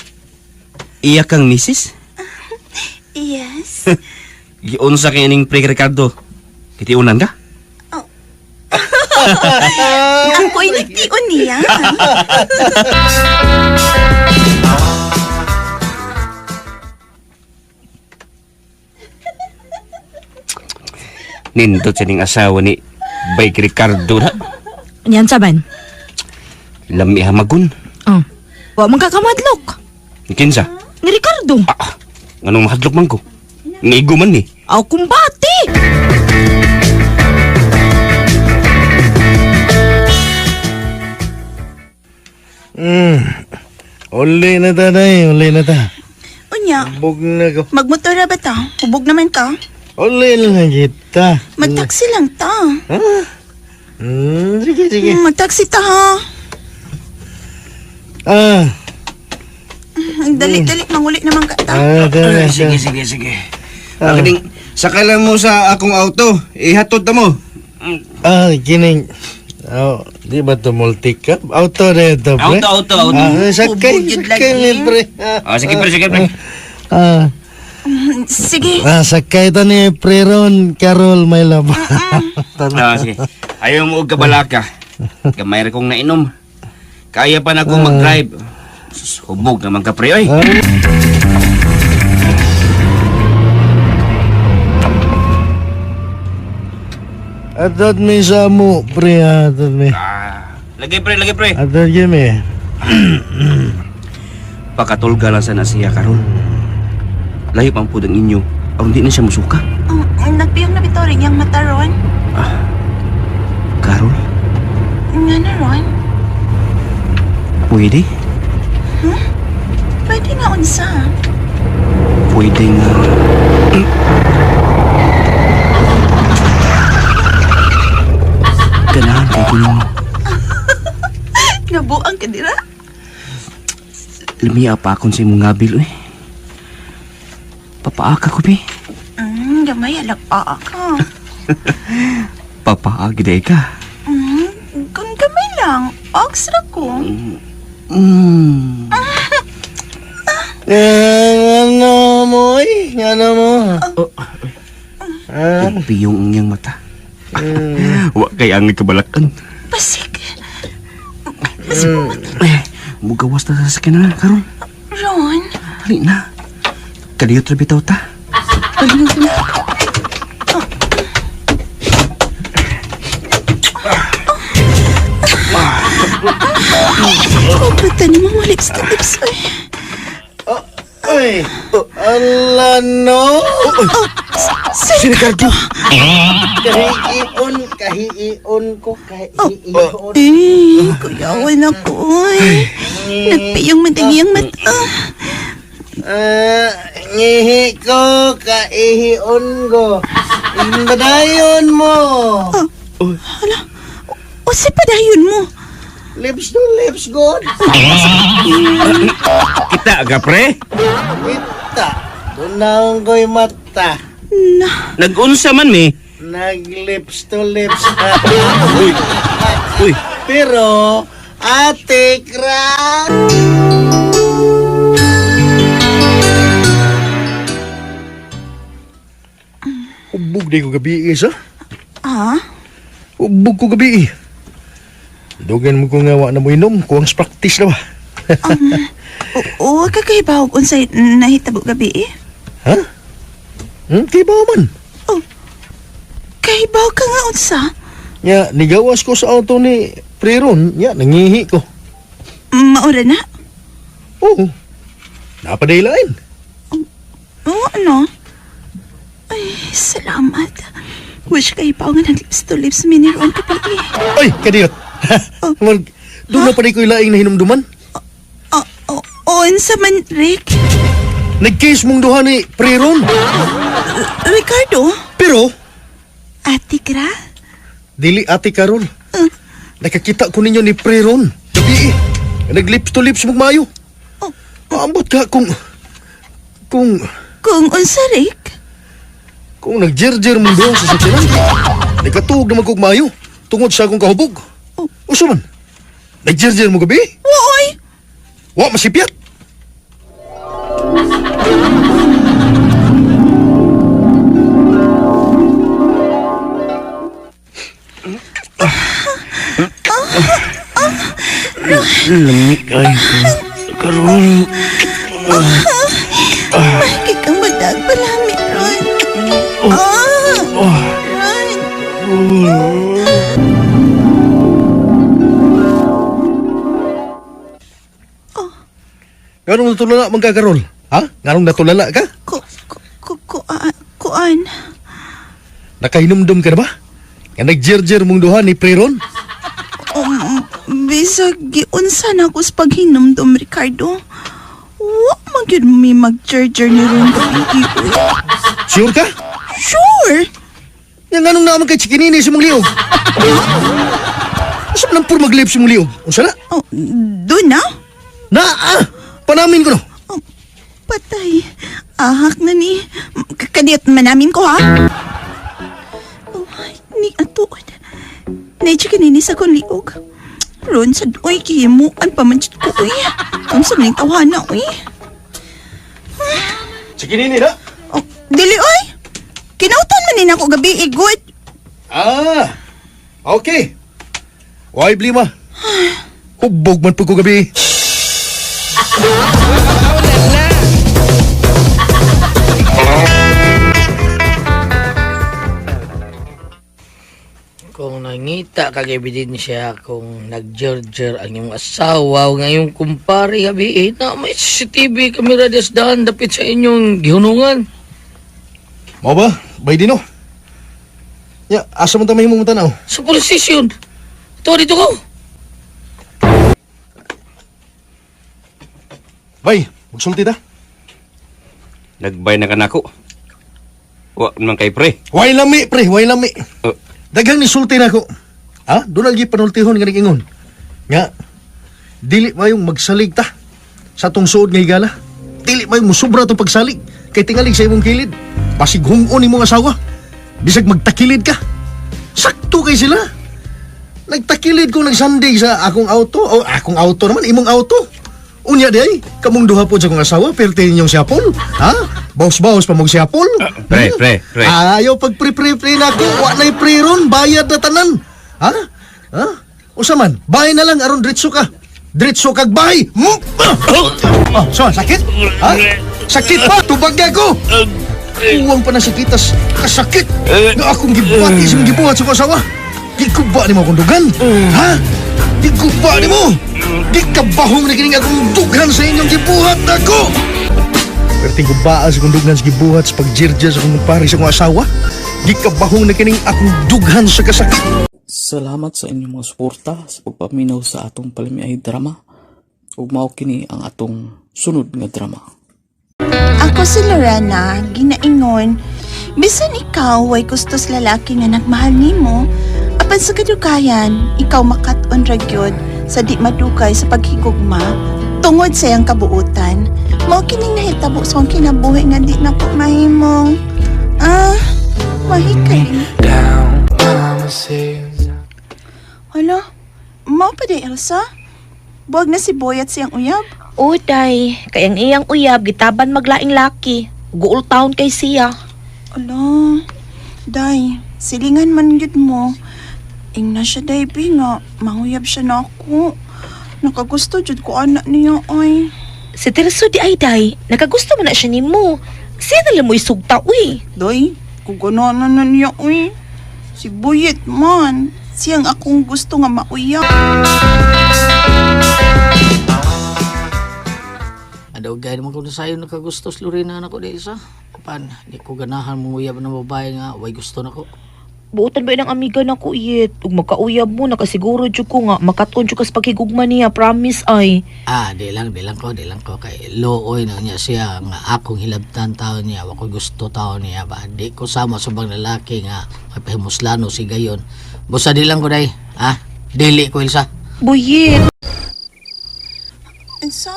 iya kang misis? Yes. Giunsa kay ning pre Ricardo. Kitiunan ka? Ako'y nagtion niya. Nindot sa ning asawa ni Bay Ricardo na. Yan saban. Lami hamagon. Oh. Wa man ka kamadlok. Kinsa? Ni Ricardo. Ah, nganong mahadlok man ko? Nigo man ni. Aw kumbati. Uli na ta, day. Uli na ta. Unya, Bug na ko. magmotora ba ta? Hubog naman ka. Uli na kita. Magtaksi lang ta. Ha? Sige, sige. Magtaksi ta ha. Ah, Ang Dali-dali, manguli naman ka ta. ah, dali, Sige, sige, sige. Ah, kaning sakay lang mo sa akong auto. Ihatod na mo. Ah, kining. Oh, di ba to multi-cab? Auto na ito, pre. Auto, auto, auto. Ah, sakay, Ubod yun sakay lagi. ni, pre. Ah, sige pre, sige pre. Ah, Sige. ah, sakay ta ni pre Ron, Carol, may love. Ah, sige. Ayaw mo og kabalaka. Gamay ra kong nainom. Kaya pa na akong mag-drive. Sus, hubog naman ka pre oy. Atod mi sa mo, pre, atod mi. Ah, lagi pre, lagi pre. Atod mi. Pakatulga lang sana siya karon. Layo pang pud ang inyo. Aron di na siya musuka. Oh, nagpiyong na bitaw rin yung mata ron. Karol, Nga na ron. pwede? Pwede nga unsa. Pwede nga. Ganahan kay kuno. Nabuang ka dira. Lumiya pa akon sa imong ngabil oy. Papaaka ko bi. Gamay alag paa ka. Papaagi day ka. Kung gamay lang, ox ra ko. Eh, ano mo, eh? Ano mo? Ah, Piyong ang iyang mata. Wa kay ang kabalakan. Pasig. Eh, mugawas na sa sakyanan na, karon. Ron, Dali na. Kadiyot ra bitaw ta. Dali na, dali na. oh, puta ni mo lips to lips. Ay. Uy, ala no. Si Ricardo. Kahiion, kahiion ko, kahiion. Eh, kuyawan ako. Ay. Nagpiyong man ang iyang mata. Ah, ngihi ko, kaihion ko. Padayon mo. O si padayon mo. Lips to lips, God. Kita ka pre. Kita. Tunawang ko'y mata. Na, Nagunsa man mi. Nag-lips to lips. Uy. Uy. Pero, ate, crack! Hubog di ko gabi, isa. ah? Hubog ko gabi. Dugan mo ko nga wa na mo inom, kuwang practice na ba? Oo, kakahibaw unsay nahitabo gabi eh. Ha? Kay ba man? Kay Nakahibaw ka nga unsa? Nya, nigawas ko sa auto ni Preron. Nya, nangihi ko. Maura na? Oo. Napadaylain. Oo, ano? Ay, salamat. Wish kahibaw nga nag-lips to lips mi ni Ron gabi. Ay, kadiyot. Mag, doon na pa ko'y laing nahinumduman. Oh, unsa man, Rick? Nag-case mong duha ni Preron. Ricardo? Pero, Ate Gra? dili ate Carol. Nakakita ko ninyo ni Preron. Gabi eh. Nag-lips to lips mong mayo. Maambot ka kung... Kung... Kung unsa, Rick? Kung nagjerjer mong duha sa sakyanan. Nagkatuog naman kog mayo. Tungod sa akong kahubog. Uso man. Nagjerjer mo gabi? Wooy! Wa masipyat. Lamig ay karon. Ay, kang madag palami, Ron. Ah! Ron! Nganong natulala man ka, Karol? Ha? Nganong natulala ka? Ku, ku, ku, ku, ah, kuan. Nakahinumdum ka na ba? Nga nagjerjer mong duha ni Preron? Bisag giunsa na ako sa paghinumdum, Ricardo. Wa man gyud mi mag-charger ni Ron gabi. Uy. Sure ka? Sure! Nga nganong naman kay Chikinini sa mong liog? Asa man ang puro maglip sa mong liog? Unsa na? Oh, doon na? Na ah! Panamin ko no. Oh, patay. Ahak na ni. Kadiyot manamin ko, ha? Oh, ni atuod. Naichikinini sa kong liog. Ron sa doy, kihimuan pa man jud ko, uy. Ang sa maning tawhana, uy. Chikinini na? Oh, dili, uy. Kinautan man ni nako gabi, igod. Ah! Okay. Why blima? Hubog man pud ko gabi. Kung nangita kag ebidensya kung nagjerjer ang iyong asawa o nga iyong kumpare gabi eh, na may CCTV kamera des daan dapit sa inyong gihunungan. Mao ba? Bay dino. Ya, asa man ta mahimong tanaw? Sa police station. Ito dito ko. Bay, magsulti ta. Nagbay na ka nako. Wa man kay pre. Way lami, pre, way lami. Oh. Daghang nisulti na ako. Ha? Doon lagi panultihon nga nag-ingon. Nga, dili mayong magsalig ta sa tong suod nga higala. Dili mayong musubra tong pagsalig. Kay tingalig sa imong kilid. Basig hungon imong asawa. Bisag magtakilid ka. Sakto kay sila. Nagtakilid ko nagsandig sa akong auto. O akong auto naman, imong auto. Unya di ay, kamong duha po sa akong asawa, perti ninyong siapol. Ha? Baos-baos pa mong siapol. Pre, pre, pre. Ayaw pag pre pre pre na ako, wa na'y pre ron, bayad na tanan. Ha? Ha? Usa man, bay na lang aron diretso ka. Diretso kag bay. Mm! Ah! Oh, so, sakit? Ha? Sakit pa, tubag ko. Uwang pa na sakitas, kasakit. Nga akong gibati sa mong gibuhat sa akong asawa. Gikuba nimo akong dugan. Ha? Gikuba nimo. Gikabahong na kining akong dughan sa inyong gibuhat ako. Perting gubaa sa akong dughan sa gibuhat sa pagjirja sa akong kumpare sa akong asawa. Gikabahong na kining akong dughan sa kasakit. Salamat sa inyong mga suporta sa pagpaminaw sa atong palamiay drama. Ug mao kini ang atong sunod nga drama. Ako si Lorena, ginaingon. Bisan ikaw way gustos lalaki nga nagmahal nimo, apan sa kadugayan, ikaw makat-on ra gyud sa di madugay sa paghigugma tungod sa iyang kabuutan. Mao kining nahitabo sa akong kinabuhi nga di na ko mahimong mahikay. Hala, mao pa di Elsa? Buwag na si Boyat siyang uyab. Uday, kay ang iyang uyab gitaban maglaing laki. Guol town kay siya. Ala, day, silingan man gyud mo. Ingna siya, day, bi nga, manguyab siya na ako. Nakagusto jud ko anak niya, ay. Si Tirso di ay day, nakagusto man na siya nimo. Siya na lang mo isugta, uy. Day, kung gananan na niya, uy. Si Buyet man. Siyang akong gusto nga mauyab. Adugay naman ko na sayo nakagusto sa Lorena nako di isa. Apan, di ko ganahan manguyab ng babae nga way gusto nako. Buotan ba ng amiga nako Yet? Ug magkauyab mo nakasiguro jud ko nga makaton jud ka sa paghigugma niya, promise ay. Ah, di lang ko kay looy na niya siya nga akong hilabtan taon niya, wa ko gusto taon niya ba. Di ko sama sa ubang lalaki nga mapahimuslano si gayon. Busa di lang ko day, ah. Dili ko, Ilsa. Buyit. Unsa?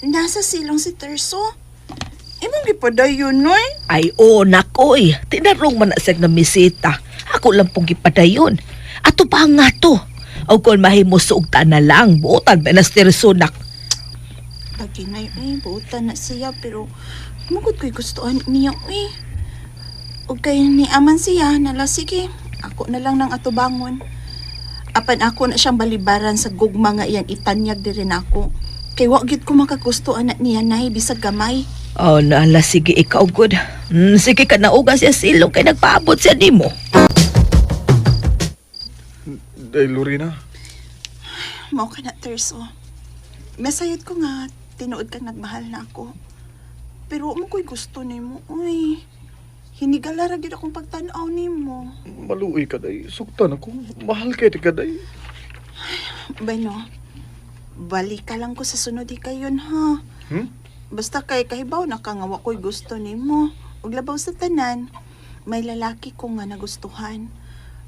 Nasa silong si Terso? Imong gipadayon, noy? Ay oo nako eh. Tinarong man na siya nga misita. Ako lang pong gipadayon. Ato pa nga to. O kung mahimo suugta na lang, buotan ba na nak. Lagi na eh, buutan na siya pero mugod ko'y gustuhan niya eh. Og kay ni aman siya, nala sige, ako na lang ng atubangon. Apan ako na siyang balibaran sa gugma nga iyang itanyag diri nako. Kay wa gyud ko makagusto anak niya nay bisag gamay. Oh, nala, sige, ikaw good. Sige ka nauga siya silong kay nagpaabot siya nimo. Day Lorena, Mao ka na, Terso. Masayod ko nga tinuod kang nagmahal na ako. Pero mo ko'y gusto nimo, uy. Hinigala ra gyud akong pagtan-aw nimo. Maluoy ka day. Sugtan ako. Mahal kay ka day. Bueno, balik ka lang ko sa sunod di kayon ha. Hmm? Basta kay kahibaw na ka nga wa ko'y gusto nimo. Ug labaw sa tanan, may lalaki ko nga nagustuhan.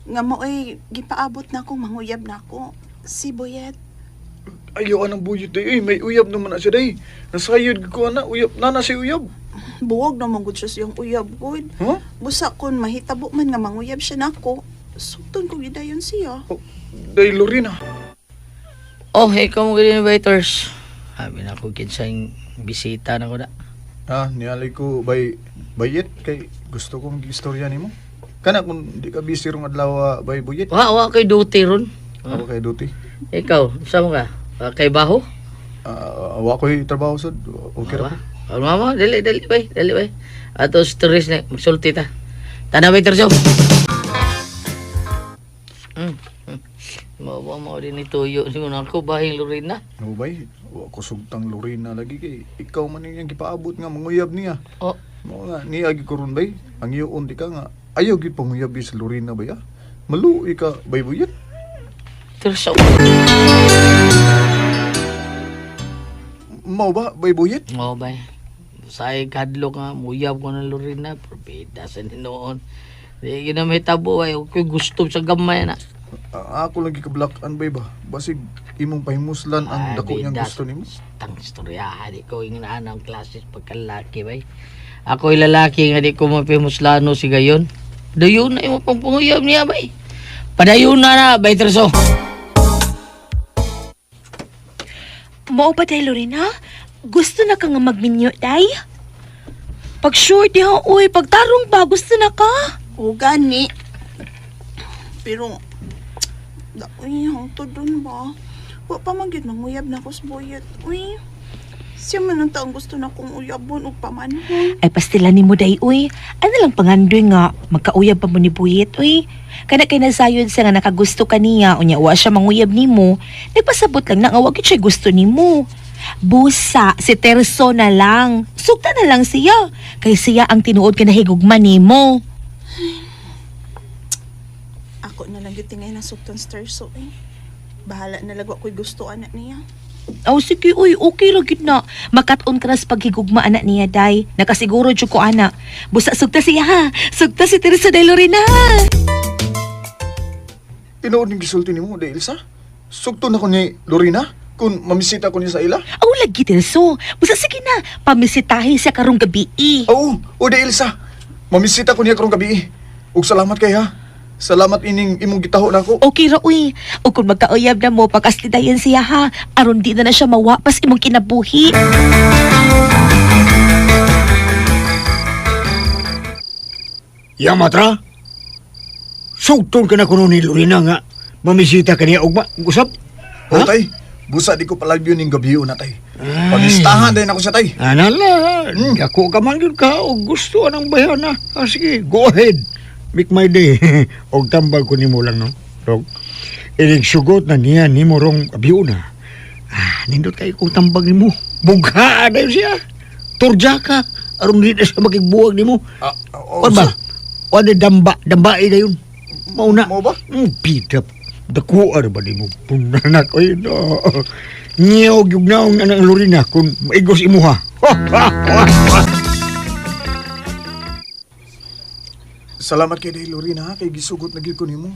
Nga mao'y gipaabot na akong manguyab na ako. Si Boyet. Ayaw anang buyot day. Uy, may uyab naman na siya day. Nasayod ko ana, uyab. Nana si uyab. Buwag naman gud siya siyang uyab gud. Huh? Busa kon mahitabo man nga manguyab siya nako. Sugton ko gidayon siya. Oh, day Lorena. Oh, ikaw mo ganyan, waiters. Sabi na ko kinsang bisita na ko na. Ah, nialay ko bay bayet kay gusto kong istorya nimo. Kana kung di ka busy rong adlaw bay buyet. Wa kay duty ron. Ako kay duty. Ikaw, sa mo ka? Ah, kay baho? Ah, wa ko'y trabaho sad. Okay ra. Wa? Oh, mama, dali, dali, bay, dali, bay. Ato si Teres na, magsulti ta. Tanaw, waiters, yo. Mm. Mawa mo din ni Tuyo. Singon ako, bahing Lorena. No bay, wa ko sugtang Lorena lagi kay ikaw man iyang gipaabot nga manguyab niya. Oh. Mao nga niya gi karon bay, ang iyon di ka nga ayaw gid panguyab sa Lorena bay ah. Maluoy ka bay buyet. Terso. Mao ba bay buyet? Oo, bay. Say kadlok nga, muyab ko ng Lorena. Probida sa noon. Di gina may tabo, ay. Okay, gusto sa gamay na. Ah, ako lang gikablakan bay ba. Basig imong pahimuslan ang Ay, dako niyang bida. gusto nimo. Tang istorya, di ko inginaan ang klases pagkalaki, bay. Ako'y lalaki nga di ko mapimuslano si gayon. Dayon na yung pangpanguyab niya, bay. Padayon na na, bay Terso. Mao ba day, Lorena? Gusto na ka nga magminyo, day? Pag sure diha, uy, pagtarong ba, gusto na ka? O gani. Pero uy, hangtod dun ba? Wa pa man gyud manguyab na ko sa Boyet. Uy. Siya man ang taong gusto na kong uyabon og pamanhon. Ay, pastila ni mo, day, uy. Ano lang pangandoy nga, magkauyab pa mo ni Buyet, uy. Kana kay nasayod siya nga nakagusto ka niya, unya wa siya manguyab nimo. Nagpasabot lang na nga wa gyud siya gusto nimo. Busa, si Terso na lang. Sugta na lang siya. Kay siya ang tinuod ka nahigugma nimo. Ako na lang gyud tingay na sugton sa Terso eh. Bahala na lag wa ko'y gusto anak niya. Aw, sige, uy, okay ra gyud na. Makat-on ka na sa paghigugma anak niya, day. Nakasiguro jud ko ana. Busa sugta siya ha. Sugta si Teresa de Lorena. Tinuod ning gisulti nimo day Elsa. Sugton ako ni Lorena kung mamisita ko niya sa ila. Aw, lagi Terso. Busa sige na, pamisitahin siya karong gabi. Oo, o day Elsa. Mamisita ko niya karong gabi. Ug salamat kay ha. Salamat ining imong gitaho nako. Okay ra uy. O kung magkauyab na mo, pag-aslidayan siya ha. Aron di na na siya mawapas imong kinabuhi. Yamatra, sugton ka na kuno ni Lorena nga mamisita ka niya ugma. Usap? O tay, busa di ko palabyo ning gabi na tay. Pamistahan din ako sa tay. Anala, dako ka man yun ka o gusto anang bayana. Ah, sige, go ahead. Make my day. Og tambag ko nimo lang, no? Dog. Inig sugot na niya nimo rong abiyuna. Ah, nindot kayo kong tambag nimo. Bugha na siya. Turja ka. Aron di na siya makigbuwag nimo. Ano ba? Ano damba? Dambae na yun. Mauna. Mo ba? Pita. Dakuan ba nimo? Punanak. Ay, no. Niyog yung naong na ng Lorena kung maigos imuha. Salamat kay Day Lorena ha, kay gisugot na gyud ko nimo.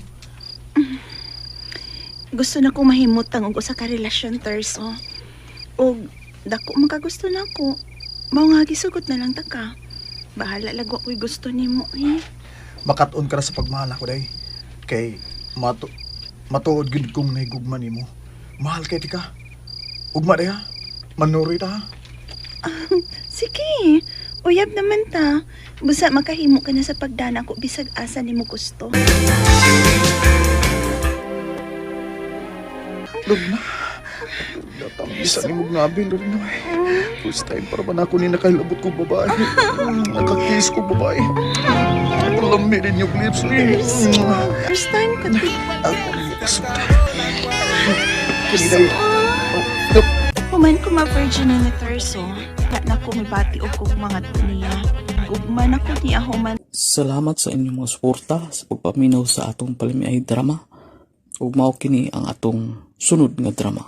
Gusto na kong mahimutang og usa ka relasyon, Terso. Og dako makagusto na ako. Mao nga gisugot na lang ta ka. Bahala lag wa ko'y gusto nimo eh. Makat-on ka ra sa pagmahal ako day. Kay matuod gyud kong nahigugma nimo. Mahal kay tika. Ugma day ha. Manuroy ta ha. Sige. Uyab naman ta. Busa makahimo ka na sa pagdana ko bisag asa nimo gusto. Lorena. Natamisan ni mong ngabi, Lorena. First time para man ako ni nakahilabot kong babae. Nakakiss kong babae. Lami rin yung lips. First time ko. Kini day. Human ko ma-virgin ni Terso. Na na ko mibati og kog mga niya. Gugma na ko niya human. Salamat sa inyong mga suporta sa pagpaminaw sa atong palimiay drama. Ug mao kini ang atong sunod nga drama.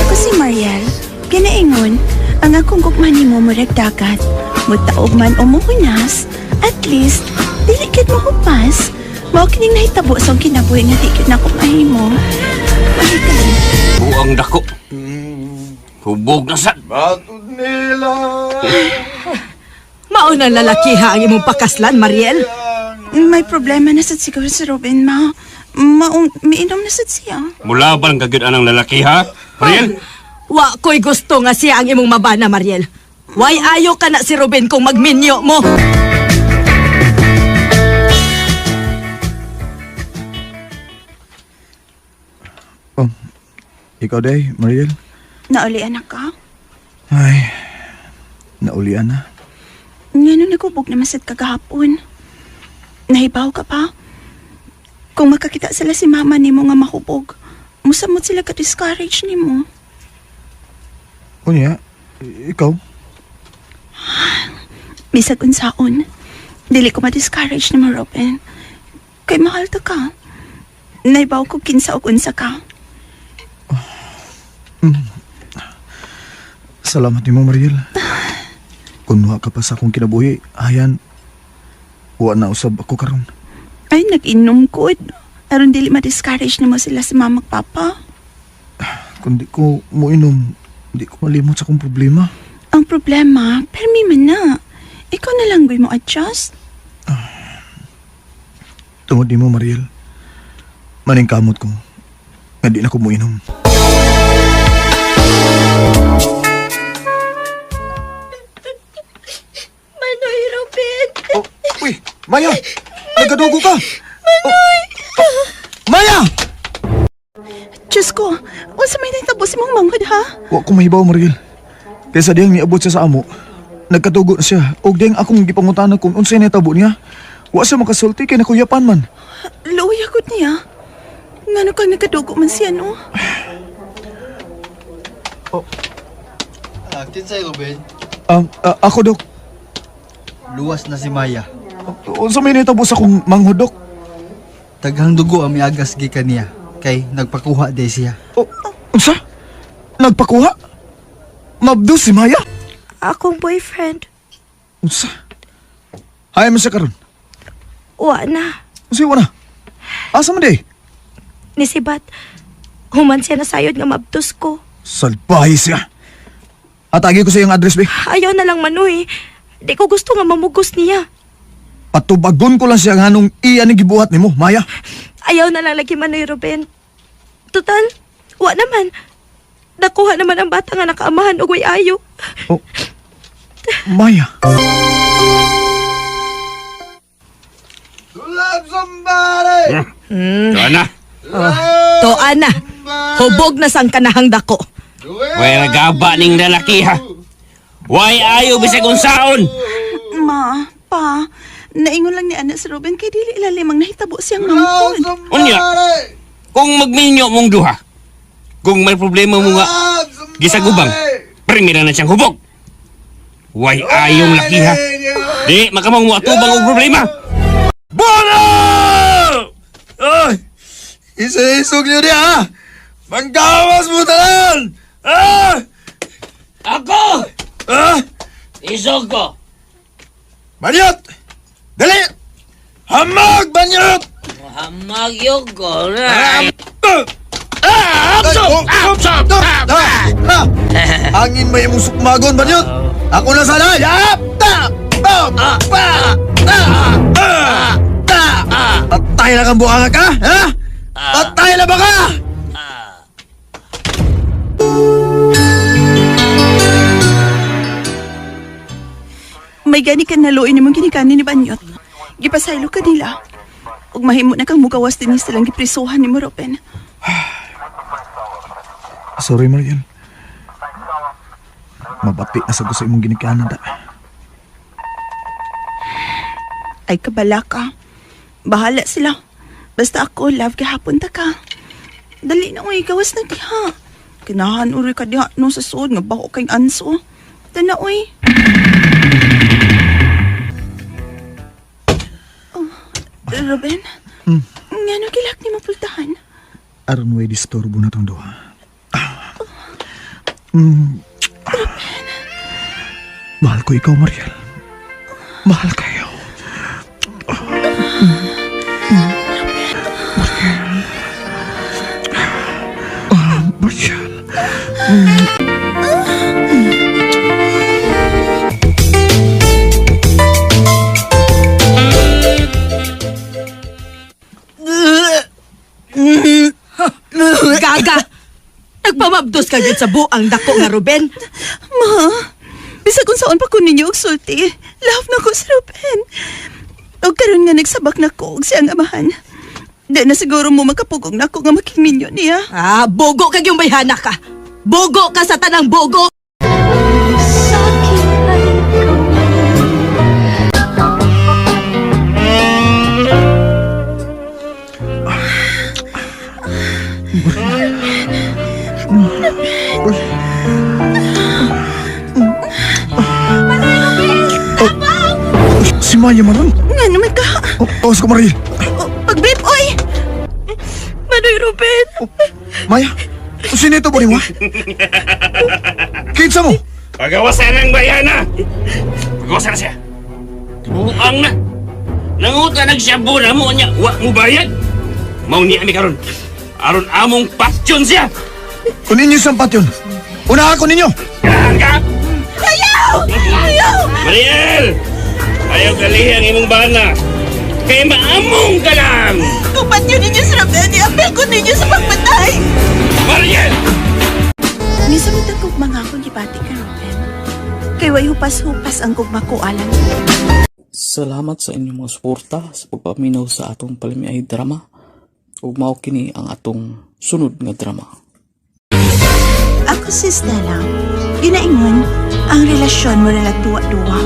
Ako si Mariel. Ginaingon, ang akong gugma nimo murag dagat. Mutaog man o muhunas, at least, dili kid mahupas. Mao kining nahitabo sa akong kinabuhi nga di kid nako mahimo. Mahikay. Buang dako. Hubog na sad. Matod nila. Mao na lalaki ha ang imong pakaslan, Mariel. May problema na sad siguro si Robin, ma. Maong, miinom na sad siya. Mulaban ka gyud anang lalaki ha? Mariel, Wa ko'y gusto nga siya ang imong mabana, Mariel. Why ayo ka na si Ruben kung magminyo mo? Oh, ikaw day, Mariel. Naulian na ka? Ay, naulian na. Nga nung nagubog naman sad kagahapon. Nahibaw ka pa? Kung makakita sila si mama nimo nga mahubog, musamot sila ka-discourage nimo. Unya, ikaw? Bisag unsaon, dili ko ma-discourage nimo, Robin. Kay mahal ta ka. Nahibaw ko kinsa og unsa ka. Salamat nimo, Mariel. Kung wa ka pa sa akong kinabuhi, ayan, wa na usab ako karon. Ay, nag-inom ko. Aron dili ma-discourage nimo sila si mama ug papa. Kung di ko moinom, di ko malimot sa akong problema. Ang problema, permi man na. Ikaw na lang mo adjust. Tungod nimo, Mariel. Maning kamot ko, nga di na ko moinom. Manoy, Ruben. Oh, uy, Maya! Nagkadugo ka! Manoy! Oh, Maya! Diyos ko, unsa may nahitabo sa imong manghod ha? Wa ko mahibaw, Mariel. Kaysa diyang niabot siya sa amo, nagkatugo na siya. Og diyang akong gipangutana kung unsay nahitabo niya. Wa siya makasulti kay nakuyapan man. Luya gud niya. Ngano kang nagkadugo man siya, no? Kinsay Ruben, Ako, Dok. luwas na si Maya. Unsa may nahitabo sa akong manghod, Dok? Taghang dugo ang miagas gikan niya kay nagpakuha day siya. Oh, unsa? Nagpakuha? Mabdo si Maya? Akong boyfriend. Unsa? Hay man siya karon. Wa na. Unsa wa na? Asa man day? Nisibat. Human siya nasayod nga mabtos ko. Salbahe siya. Atagi ko sa iyong address, be. Ayaw na lang Manoy. Di ko gusto nga mamugos niya. Patubagon ko lang siya nga nung iya ni gibuhat nimo, Maya. Ayaw na lang lagi Manoy, Ruben. Total, wa naman. Nakuha naman ang bata nga nakaamahan og way ayo. Oh. Maya. Love somebody! Tuan na. Toa na. Hubog na sang kanahang dako. Way nagaba ning lalaki ha. Way ayo bisag unsaon. Ma, pa, Naingon lang ni Ana si Ruben kay dili ilalim ang nahitabo siyang mangkon. Unya, kung magminyo mong duha, kung may problema mo nga gisagubang, primera na siyang hubog. Way ayong laki ha. Di, makamang mo atubang og problema. Bono! Ay! Isa-isog niyo niya, ha? Manggawas mo tanan! Ah! Ako! Ah! Isog ko! Banyot! Dali! Hamag, banyot! Hamag yun ko. Ah! Ah! Ah! Hangin may imong sukmagon, banyot! Ako na sana! Yap! Ta! Bam! Pa! Ta! Ah! Ta! Patay na kang buhanga ka, ha? Patay na ba ka? May gani ka naluoy nimong ginikanin ni Banyot. Gipasaylo ka nila. Ug mahimo na kang mugawas dinhi silang giprisuhan nimo, Ruben. Sorry, Mariel. Mabati na sa gusto imong ginikanan ta. Ay kabala ka. Bahala sila. Basta ako, love gihapon ta ka. Dali na uy, gawas na diha. Kinahan uri ka diha no sa suod nga bako kay anso. Tana uy. Oh, Ruben? Ngano gilak ni mapultahan? Aron way disturbo na tong duha. Mahal ko ikaw, Mariel. Mahal kayo. Mariel. Ah, Mariel. Gaga! Nagpamabdos ka gyud sa buang dako nga Ruben. Ma, bisag unsaon pa ko ninyo og sulti. Love na ko si Ruben. Og karon nga nagsabak na ko og siyang amahan. Di na siguro mo makapugong na ako nga makiminyo niya. Ah, bogo kag yung bayhana ka. Bogo ka sa tanang bogo. Si Maya maron. Nga naman ka. Oh, oh, ko Mariel. Oh, Pag-beep, oy! Manoy Ruben! Maya, sino ito po ni mo? Kinsa mo? Pagawasan ng bayana! Pagawasan na siya! Buang na! Nanguta nagsyabo na mo niya, wa mo bayad! Mao ni ami karon. Aron among pasyon siya! Kung ninyo sampat yun, una ako ninyo! Ganga! Ayaw! Ayaw! Mariel! Ayaw kalihi ang imong bana! Kay maamong ka lang! Kung patyo ninyo si Ruben, iapel ko ninyo sa pagpatay! Mariel! Misamot ang gugma nga akong gibati kay Ruben. Kay way hupas-hupas ang gugma ko alang. Salamat sa inyong mga suporta sa pagpaminaw sa atong palimiay drama. Ug mao kini ang atong sunod nga drama. Ako si Stella. Ginaingon, ang relasyon mo nalag duwa-duwa.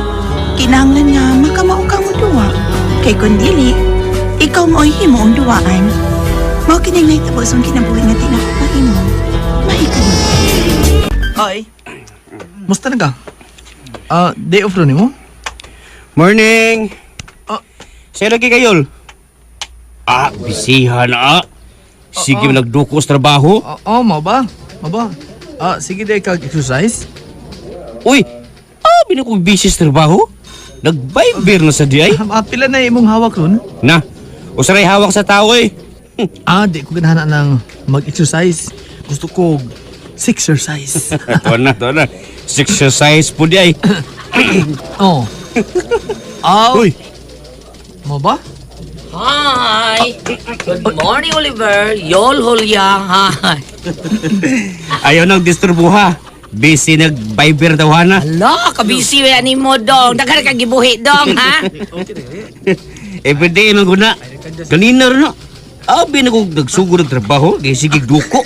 Kinahanglan nga makamao kang duwa. Kay kun dili, ikaw mo'y himuong duwaan. Mao kining nahitabo sa akong kinabuhi nga tinakapahimo. Mahikano. Ay. Musta na ka? Ah, day off ron mo? Morning! Ah. Sir, lagi kayol? Ah, bisihan na ah. Sige, nagduko sa trabaho. Oo, oh, mao ba? Mao ba? Ah, sige day kag exercise. Uy, ah, ko busy sa trabaho. Nag-Viber na sa di ay. Ah, pila na imong hawak ron? Na, usaray hawak sa tao eh. Ah, di ko ganahan ng mag-exercise. Gusto ko sexercise. Tuwan na, tuwan na. Exercise po di ay. oh. Ah, Uy, mao ba? Hi! Good morning, Oliver. Yol Holya. Hi. ayaw nang disturbuha. Busy nag-Viber daw hana. Ala, kabisi ba ni mo dong. Daghan ka gibuhi dong, ha? Everyday man guna. Kanina rin na. Abi na kong nagsugod ng trabaho, kaya sige duko.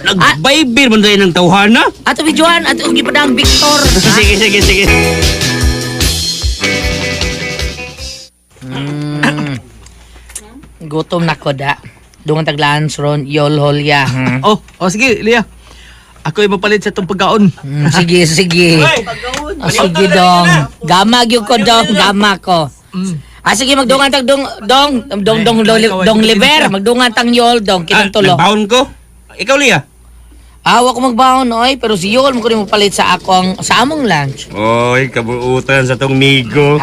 Nag-Viber man tayo ng tawhana. Ato bijuan, ato gipadang Victor. Sige, sige, sige. Gutom na ko da. Dungan taglaan ron yol holya. Oh, oh sige, Lia. Ako ay mapalit sa itong pagkaon. Sige, sige. Oh, sige dong. Gama gyud ko dong, gama ko. Ah sige, magdungan tag dong dong dong dong dong, dong liver, magdungan tang yol dong kitang tulo. Nagbaon ko. Ikaw, Lia. Ah, wa ko magbaon oy, pero si Yol mo ko rin mopalit sa ako ang sa among lunch. Oy, kabuutan sa tong migo.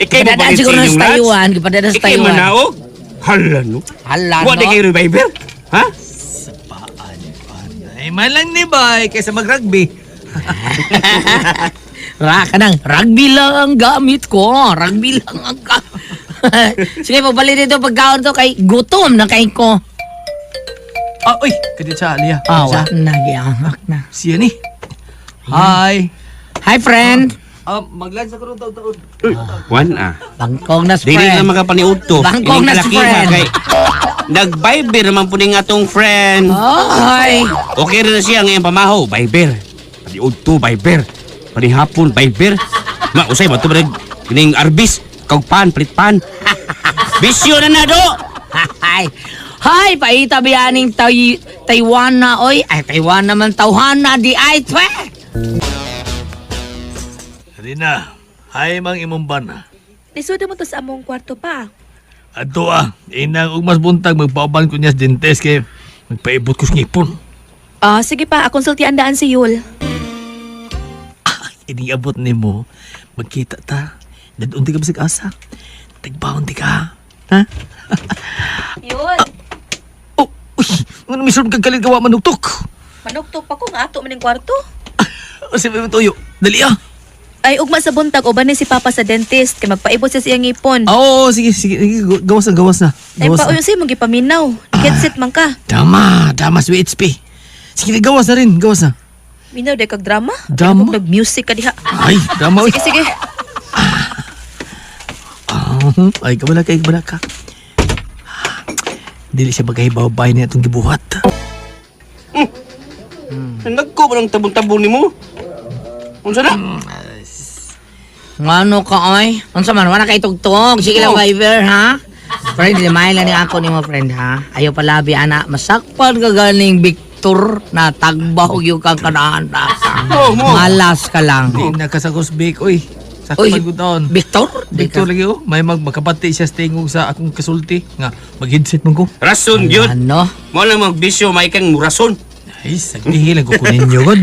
Ikay mo Gipadadaan palit sa siguro inyong sa lunch? Taiwan, gipadadaan sa Ikay Taiwan. manaog? Hala no. Hala Wa no. di kay reviver? Ha? Ay, man lang ni bay kaysa mag-rugby. Ra ka nang rugby lang ang gamit ko. Rugby lang ang gamit. Sige, pagbalik dito pagkaon to kay gutom na kay ko. Ah, uy, kadyo siya, Lia. Ah, wa na giangak na. Siya ni. Hi. Hi, friend. Mag-lunch ako ron taon-taon. Wan ah. Bangkong na Dili friend. na makapaniud to. Bangkong Ining na kalaki ba friend. Kay, nag-Viber naman po ning atong friend. Ay. Okay rin na siya ngayon pamaho. Viber. Paniud to, Viber. Panihapon, Viber. Ma, usay ba ito ba ning arbis? Kaugpan, plitpan. Bisyo na na do! Hi. Hi, paita biyaning Taiwan na oy. Ay, Taiwan naman tawhana di ay twe. Rina, hi mang imong bana. Lisuod mo to sa among kwarto pa. Ato ah, inang ug mas buntag magpauban ko niya sa dentist kay magpaibot ko sa ngipon. Ah, sige pa, akong sultian daan si Yul. Iniabot nimo, magkita ta. Dadun di ka bisag asa. Tagbaon di ka. Ha? Yul, Oh, uy, ngano misulod kag kalit gawa manuktok. manuktok pa ko nga ato maning kwarto. O sige tuyo. Dali ah. Ay, ugma sa buntag, uban ni si Papa sa dentist, kay magpaibot siya sa iyang ngipon. Ah, Oo, sige, sige, sige, gawas na, gawas na. Ay, Gawas na. pauyon sa'yo, magipaminaw. Get set man ka. Tama, tama si HP. Sige, gawas na rin, gawas na. Minaw, day kag drama. Drama? Nag-music ka diha. Ay, drama, uy. Sige, sige. Ah, ay, kabala ka, kabala ka. Dili siya magkahibaw-bay niya itong gibuhat. Nagko ba ng tabon-tabon ni mo? Unsa na? Ngano ka oy? Unsa man wala kay tugtog. Sige lang Oh. Viber ha. Friend, limay lang ni ako nimo friend ha. Ayaw palabi ana, masakpan ka ganing Victor na tagbaw yung kang kanaan ta. Oh, mo. Malas ka lang. Di na kasagos bake, oy. Sa Uy, pagutaon. Victor? Victor lagi oh. May magmakabati siya sa tingog sa akong kasulti. Nga, mag-headset man ko. Rason yun. Ano? Mo lang magbisyo, may kang rason. Ay, sagdihi lang ko kunin nyo, god.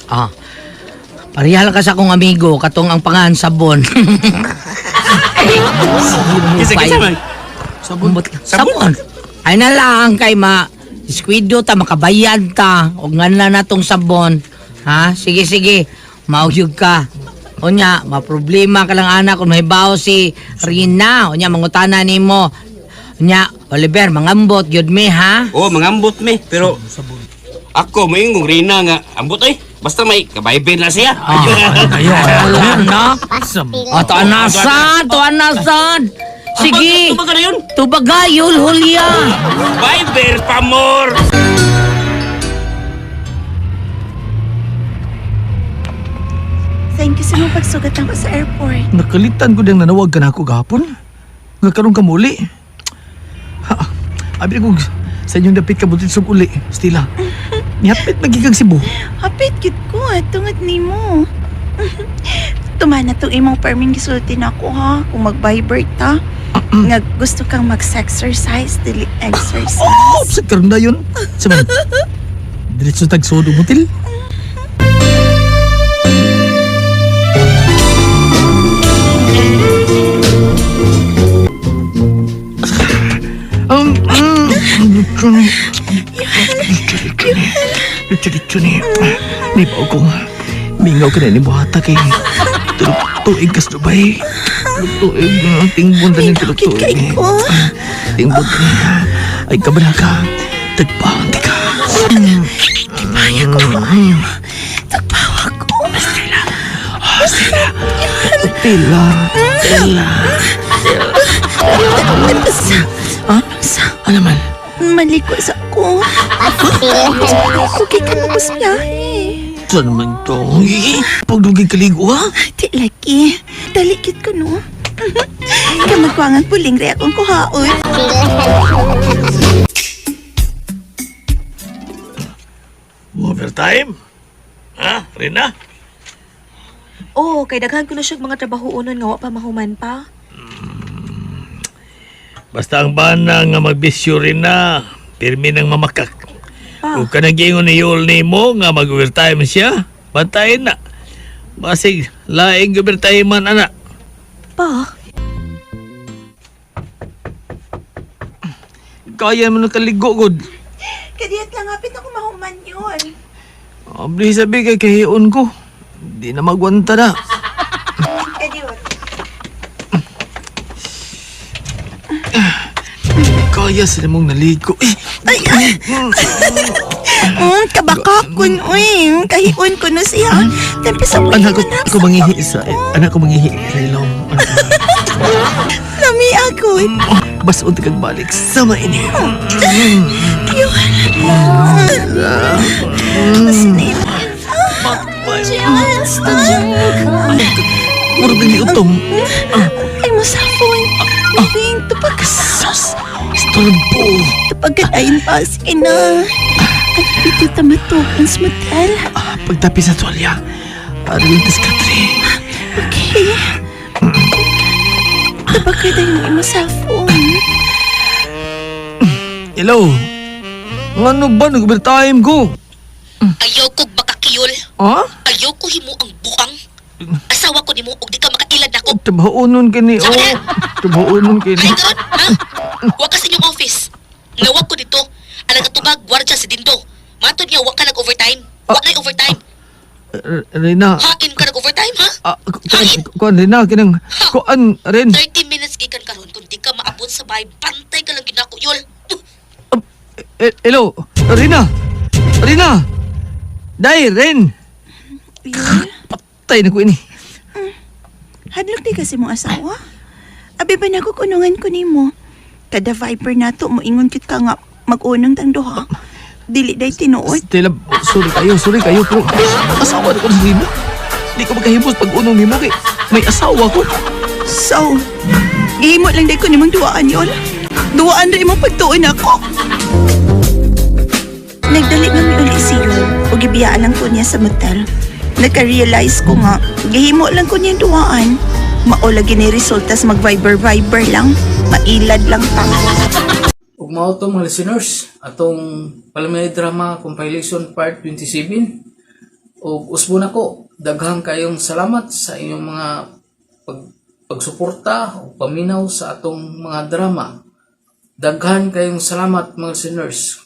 Ah. Parehal ka sa akong amigo katong ang pangan sabon. Kisa kisa man. Sabon. Sabon. Ay na lang kay ma squido ta makabayad ta og nganla na tong sabon. Ha? Sige sige. Mauyog ka. Unya, maproblema ka lang anak kung mahibaw si Rina. Unya, mangutana nimo. Unya, Oliver, mangambot gyud mi ha. Oh, mangambot mi, pero ako moingong Rina nga ambot ay. Basta may kabayber na siya. Wala na. Ah, tuanasan, tuanasan. Sige. Tubag ka na yun. Tubagayol, Julia. Viber pa more. Thank you sa mga pagsugat ako sa airport. Nakalitan ko diyang nanawag ka na ako gahapon. Nga karon ka muli. Ha, abi ko sa inyong dapit ka butit sug uli, Stila. Nihapit nagigag Cebu. Hapit gid ko, tungod nimo. Tumana tong imong perming gisulti na ako ha, kung mag-viber ta. Nga gusto kang mag-exercise, dili exercise. Oh, sa karon na yun. Sa man. Diretso tag sod umutil. Diretso ni. Ni pa ko. Mingaw ka na ni buhata kay tulog tuig kas Dubai. Tulog tuig tingbon ta ni tulog tuig. Tingbon ta ni. Ay kabala ka. Tagpaon ti ka. Kibaya ko maayo. Tagpawa ko. Stella. Stella. Stella. Stella. Ha? Ano man? Maliko sa ko. Okay ka na mas biyahe. Saan naman to? Pagdugay kaligo ha? Di lagi. Dalikit ko no. Kamagkwangan puling re akong kuhaon. Overtime? Ha? Rina? Oo, kay daghan ko na siya mga trabaho unon nga wa pa mahuman pa. Basta ang bana nga magbisyo rin na, pirmi ng mamakak. Pa. Kung ka nag-ingon ni Yul ni mo nga mag-overtime siya, bantayin na. Basig, laing overtime man, ana. Pa? Kaya mo nakaligo, god. Kadiyot lang, hapit ako mahuman yun. Abli sabi kay kahiyon ko. Di na magwanta na. Kadiyot. Kaya sila mong naligo. Eh, Ay, ay! Kabakakon, uy. Kahiun ko na siya. Tempe sa uy. Anak ko, ako mangihi sa, anak ko mangihi sa ilong. Lami ako. Basta unti kag balik sama ini. Mura ba ni utong? Ay mo sa phone. Living, tupag ka Sus! Istorbo! Tupag ka ayin pa. Sige na. Ano pito tamatog ang smutel? Pagtapi sa tuwalya, ari yung diskatre. Okay. Tupag ka tayo mo imo cellphone. Hello? Ngano ba? Nag-overtime ko. Ayaw ko bakakiyol. Ha? Ayaw ko himo ang bukang. Asawa ko nimo og di ka makailad nako. Tabaunon kini, oh. Tabaunon kini. Ay karon, ha? Wa ka sa inyong office. Nawag ko dito. Ang nagatubag gwardiya si Dindo. Matod niya wa ka nag-overtime. Wa kay overtime. Rina. Hain ka nag-overtime, ha? Ah, kuan, Rina, kinang, kuan, Rin. 30 minutes gikan karon kung di ka maabot sa bahay, bantay ka lang ginako yol. Eh, hello, Rina! Rina! Day, Rin! Patay na ko ini. Hadlok di kasi mong asawa. Abi ba nako kunungan ko nimo? Kada Viber nato mo ingon kit ka nga mag-unong tang duha. Dili day tinuod. Stella, sorry kayo, pero asawa na ko sa nimo. Di ko magkahibos pag unong nimo kay may asawa ko. So, gihimo lang day ko nimong duaan yun. Duaan rin mo pagtuon ako. Nagdali nga mi uli si Yul o gibiyaan lang ko niya sa motel. Nagka-realize ko nga, gihimo lang ko niya duaan. Mao lagi ni resulta sa mag-viber-viber lang. Mailad lang ta. Ug mao to mga listeners, atong Palmera Drama Compilation Part 27. Ug usbo nako, daghang kayong salamat sa inyong mga pagsuporta ug paminaw sa atong mga drama. Daghan kayong salamat mga listeners.